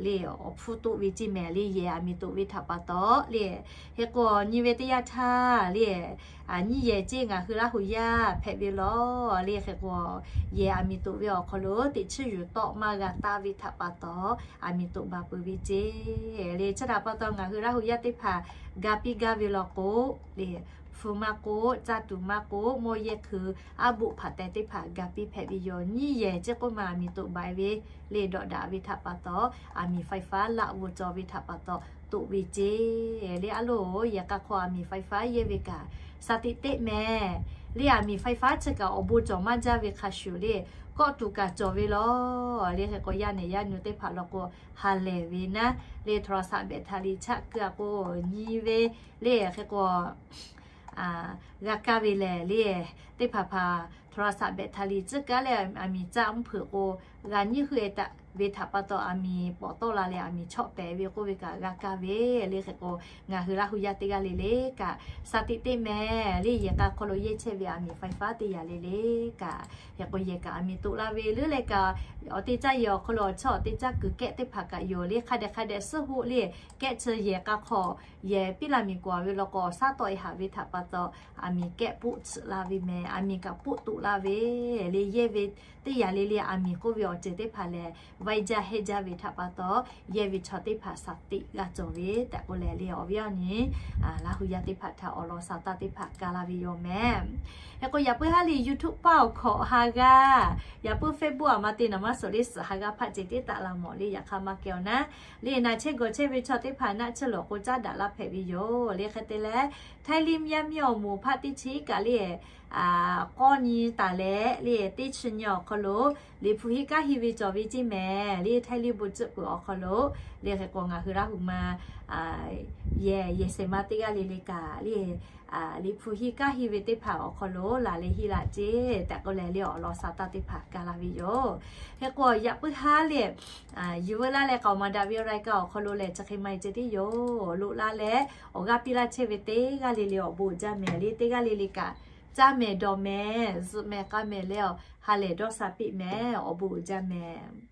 le, awˬ hpfuhˇ toˆ ve ceˇ meh le, yehˬ aˬ miˍ toꞈ ve htaꞈ pa taw le. Hk'e k'o nyi ve teˇ yanˇ htaˇ le, nyiˇ yehˬ ceˇ ngaˬ hui Laˇ hu yaˇ hpehꞈ ve law le. Hk'e k'o yehˬ aˬ miˍ toꞈ ve awˬ hk'aw lo teꞈ chiˇ yuˬ tawˆ maˇ g'a taˇ ve htaꞈ pa taw, aˬ miˍ toꞈ baˬ peuˬ ve ceˇ le. Chi htaꞈ pa taw ngaˬ hui Laˇ hu yaˇ teˇ hpaˍ ga piˇ gaˇ ve law k'o le, hpu maˇ k'oˆ, caˇ tuˬ maˇ k'oˆ, mawˇ yehˇ hkui, aˉ boˆ hpaˍ teh teˇ hpaˍ ga piˇ hpehꞈ ve yoˬ. Nyiˇ yehˬ ceˇ k'oˆ ma aˬ miˍ toꞈ baˬ ve le, dawꞈ daꞈ ve htaꞈ pa taw, aˬ miˍ ไฟฟ้า laˆ g'aw cawˬ ve htaꞈ pa taw toꞈ ve ceˇ le. A loˬ, yehˬ k'a hk'aw aˬ miˍ ไฟฟ้า yehˇ ve kaꞈ shaˍ tiꞈ teˇ meh le. Aˬ miˍ ไฟฟ้า chi kaꞈ awˬ bon cawˬ maˇ jaˇ ve hk'a shuˍ le, kawˆ tuˬ kaꞈ cawˬ ve law le. Hk'e k'o yaˇ nehˬ yaˇ nu teˇ hpaˍ law k'o ha lehˬ ve naˉ le, โทรศัพท์ แบตเตอรี่ chaˆ keu-a k'o nyi ve le. Hk'e k'o g'a kaˇ ve lehˬ le, teˇ hpaˍ hpaˍ โทรศัพท์ แบตเตอรี่ tcuhˉ kaˉ leh aˬ miˍ caˆ mvuhˇ hpeuꞈ k'o g'a nyiˇ heuˆ-e taˍ ve htaꞈ pa taw aˬ miˍ pawꞈ tawˆ la leh aˬ miˍ chawˆ pehˍ ve k'oˆ ve kaꞈ g'a kaˇ ve le. Hk'e k'o ngaˬ hui Laˇ hu yaˇ teˇ g'aˇ le le kaꞈ shaˍ tiꞈ teˇ meh le, yehˬ k'a hk'aw lo yehˇ chehˇ ve aˬ miˍ ไฟฟ้า teˇ yanˇ le le kaꞈ, hk'e k'o yehˬ kaꞈ aˬ miˍ toꞈ la ve leuˉ leh kaꞈ, awˬ te caˇ yehˬ awˬ hk'aw lo awˬ chawˇ awˬ te caˇ kuiˬ kehˆ teˇ hpaˍ kaꞈ yoˬ le. Hk'a dehꞈ hk'a dehꞈ suhˉ hoˆ le, kehˆ chi yehˬ k'a hk'aw yehˬ piˇ laˇ miˬ k'oꞈ-a ve law k'o awˬ shaˉ tawˆ-e haꞈ ve htaꞈ pa taw aˬ miˍ kehˆ poˆ tsuhꞈ la ve meh. Aˬ miˍ kaꞈ poˆ toꞈ la ve le. Yehˇ ve teˇ yanˇ le le aˬ miˍ k'oˆ ve awˬ ceuˬ teˇ hpaˍ lehˬ vaiˇ jaˇ hehˆ jaˇ ve htaꞈ pa taw, yehˇ ve chaw teˇ hpaˍ shaˍ tiꞈ g'a cawˬ ve tehꞈ k'oˆ leh le, awˬ viˉ awˬ nyi Laˇ hu yaˇ teˇ hpaˍ htaꞈ awˬ lawn shaˍ taˇ teˇ hpaˍ ka laˇ ve yoˬ mehˍ. Hk'e k'o, yaꞈ puiˉ haˉ le YouTube paˇ awˬ hk'awꞈ ha g'aˇ, yaꞈ puiˉ Facebook aˬ ma te naˍ maˇ suhˍ le suhˍ ha g'aˇ hpaˆ ceh tiˉ taˆ la mawˬ le, yaꞈ hk'aˇ maˇ kehˬ awˬ naˉ le, naˬ chehˇ gawˬ chehˇ ve chaw teˇ hpaˍ naˆ tsuhˇ lawˬ k'o caˉ daꞈ laˇ hpehꞈ ve yoˬ le. Hk'e te leh, Htaiˇ liˇ yaˇ miˇ awˬ moˍ hpaˆ teˇ chi kaꞈ le, k'awˇ nyi taˍ leh le, teˇ chi nyi awˬ hk'aw lo Liꞈ hpu henˇ kanˉ henˇ ve cawˬ ve ceˇ mehˍ le. Htaiˇ liˇ bon tcuhˆ peuˬ awˬ hk'aw lo le, hk'e k'o ngaˬ hui Laˇ hu ma yehˬ yehˬ shehˍ ma teˇ g'aˇ le le kaꞈ le, Liꞈ hpu henˇ kanˉ henˇ ve teˇ hpaˍ awˬ hk'aw lo laˬ leh henˇ laˇ ceˇ tehꞈ k'oˆ leh le, awˬ lawn shaˍ taˇ teˇ hpaˍ ka laˇ ve yoˬ. Hk'e k'o, yaꞈ puiˉ haˉ le, yuˬ veu laˇ leh k'aoˍ maˍ daꞈ ve awˬ laiˉ kaꞈ awˬ hk'aw lo lehˬ, chi hk'e maˇ heˆ ceh tiˉ yoˬ. Loꞈ laˇ leh awˬ g'aˇ piˇ laˇ chehˇ ve teˇ g'aˇ le le awˬ bon uiˍ jaˇ mehˍ le. Teˇ g'aˇ le le kaꞈ caˇ mehˍ dawˬ mehˍ, zuhꞈ mehˍ k'a mehˍ leh, ha lehˬ dawˇ sha piˇ mehˍ, awˬ bon uiˍ jaˇ mehˍ.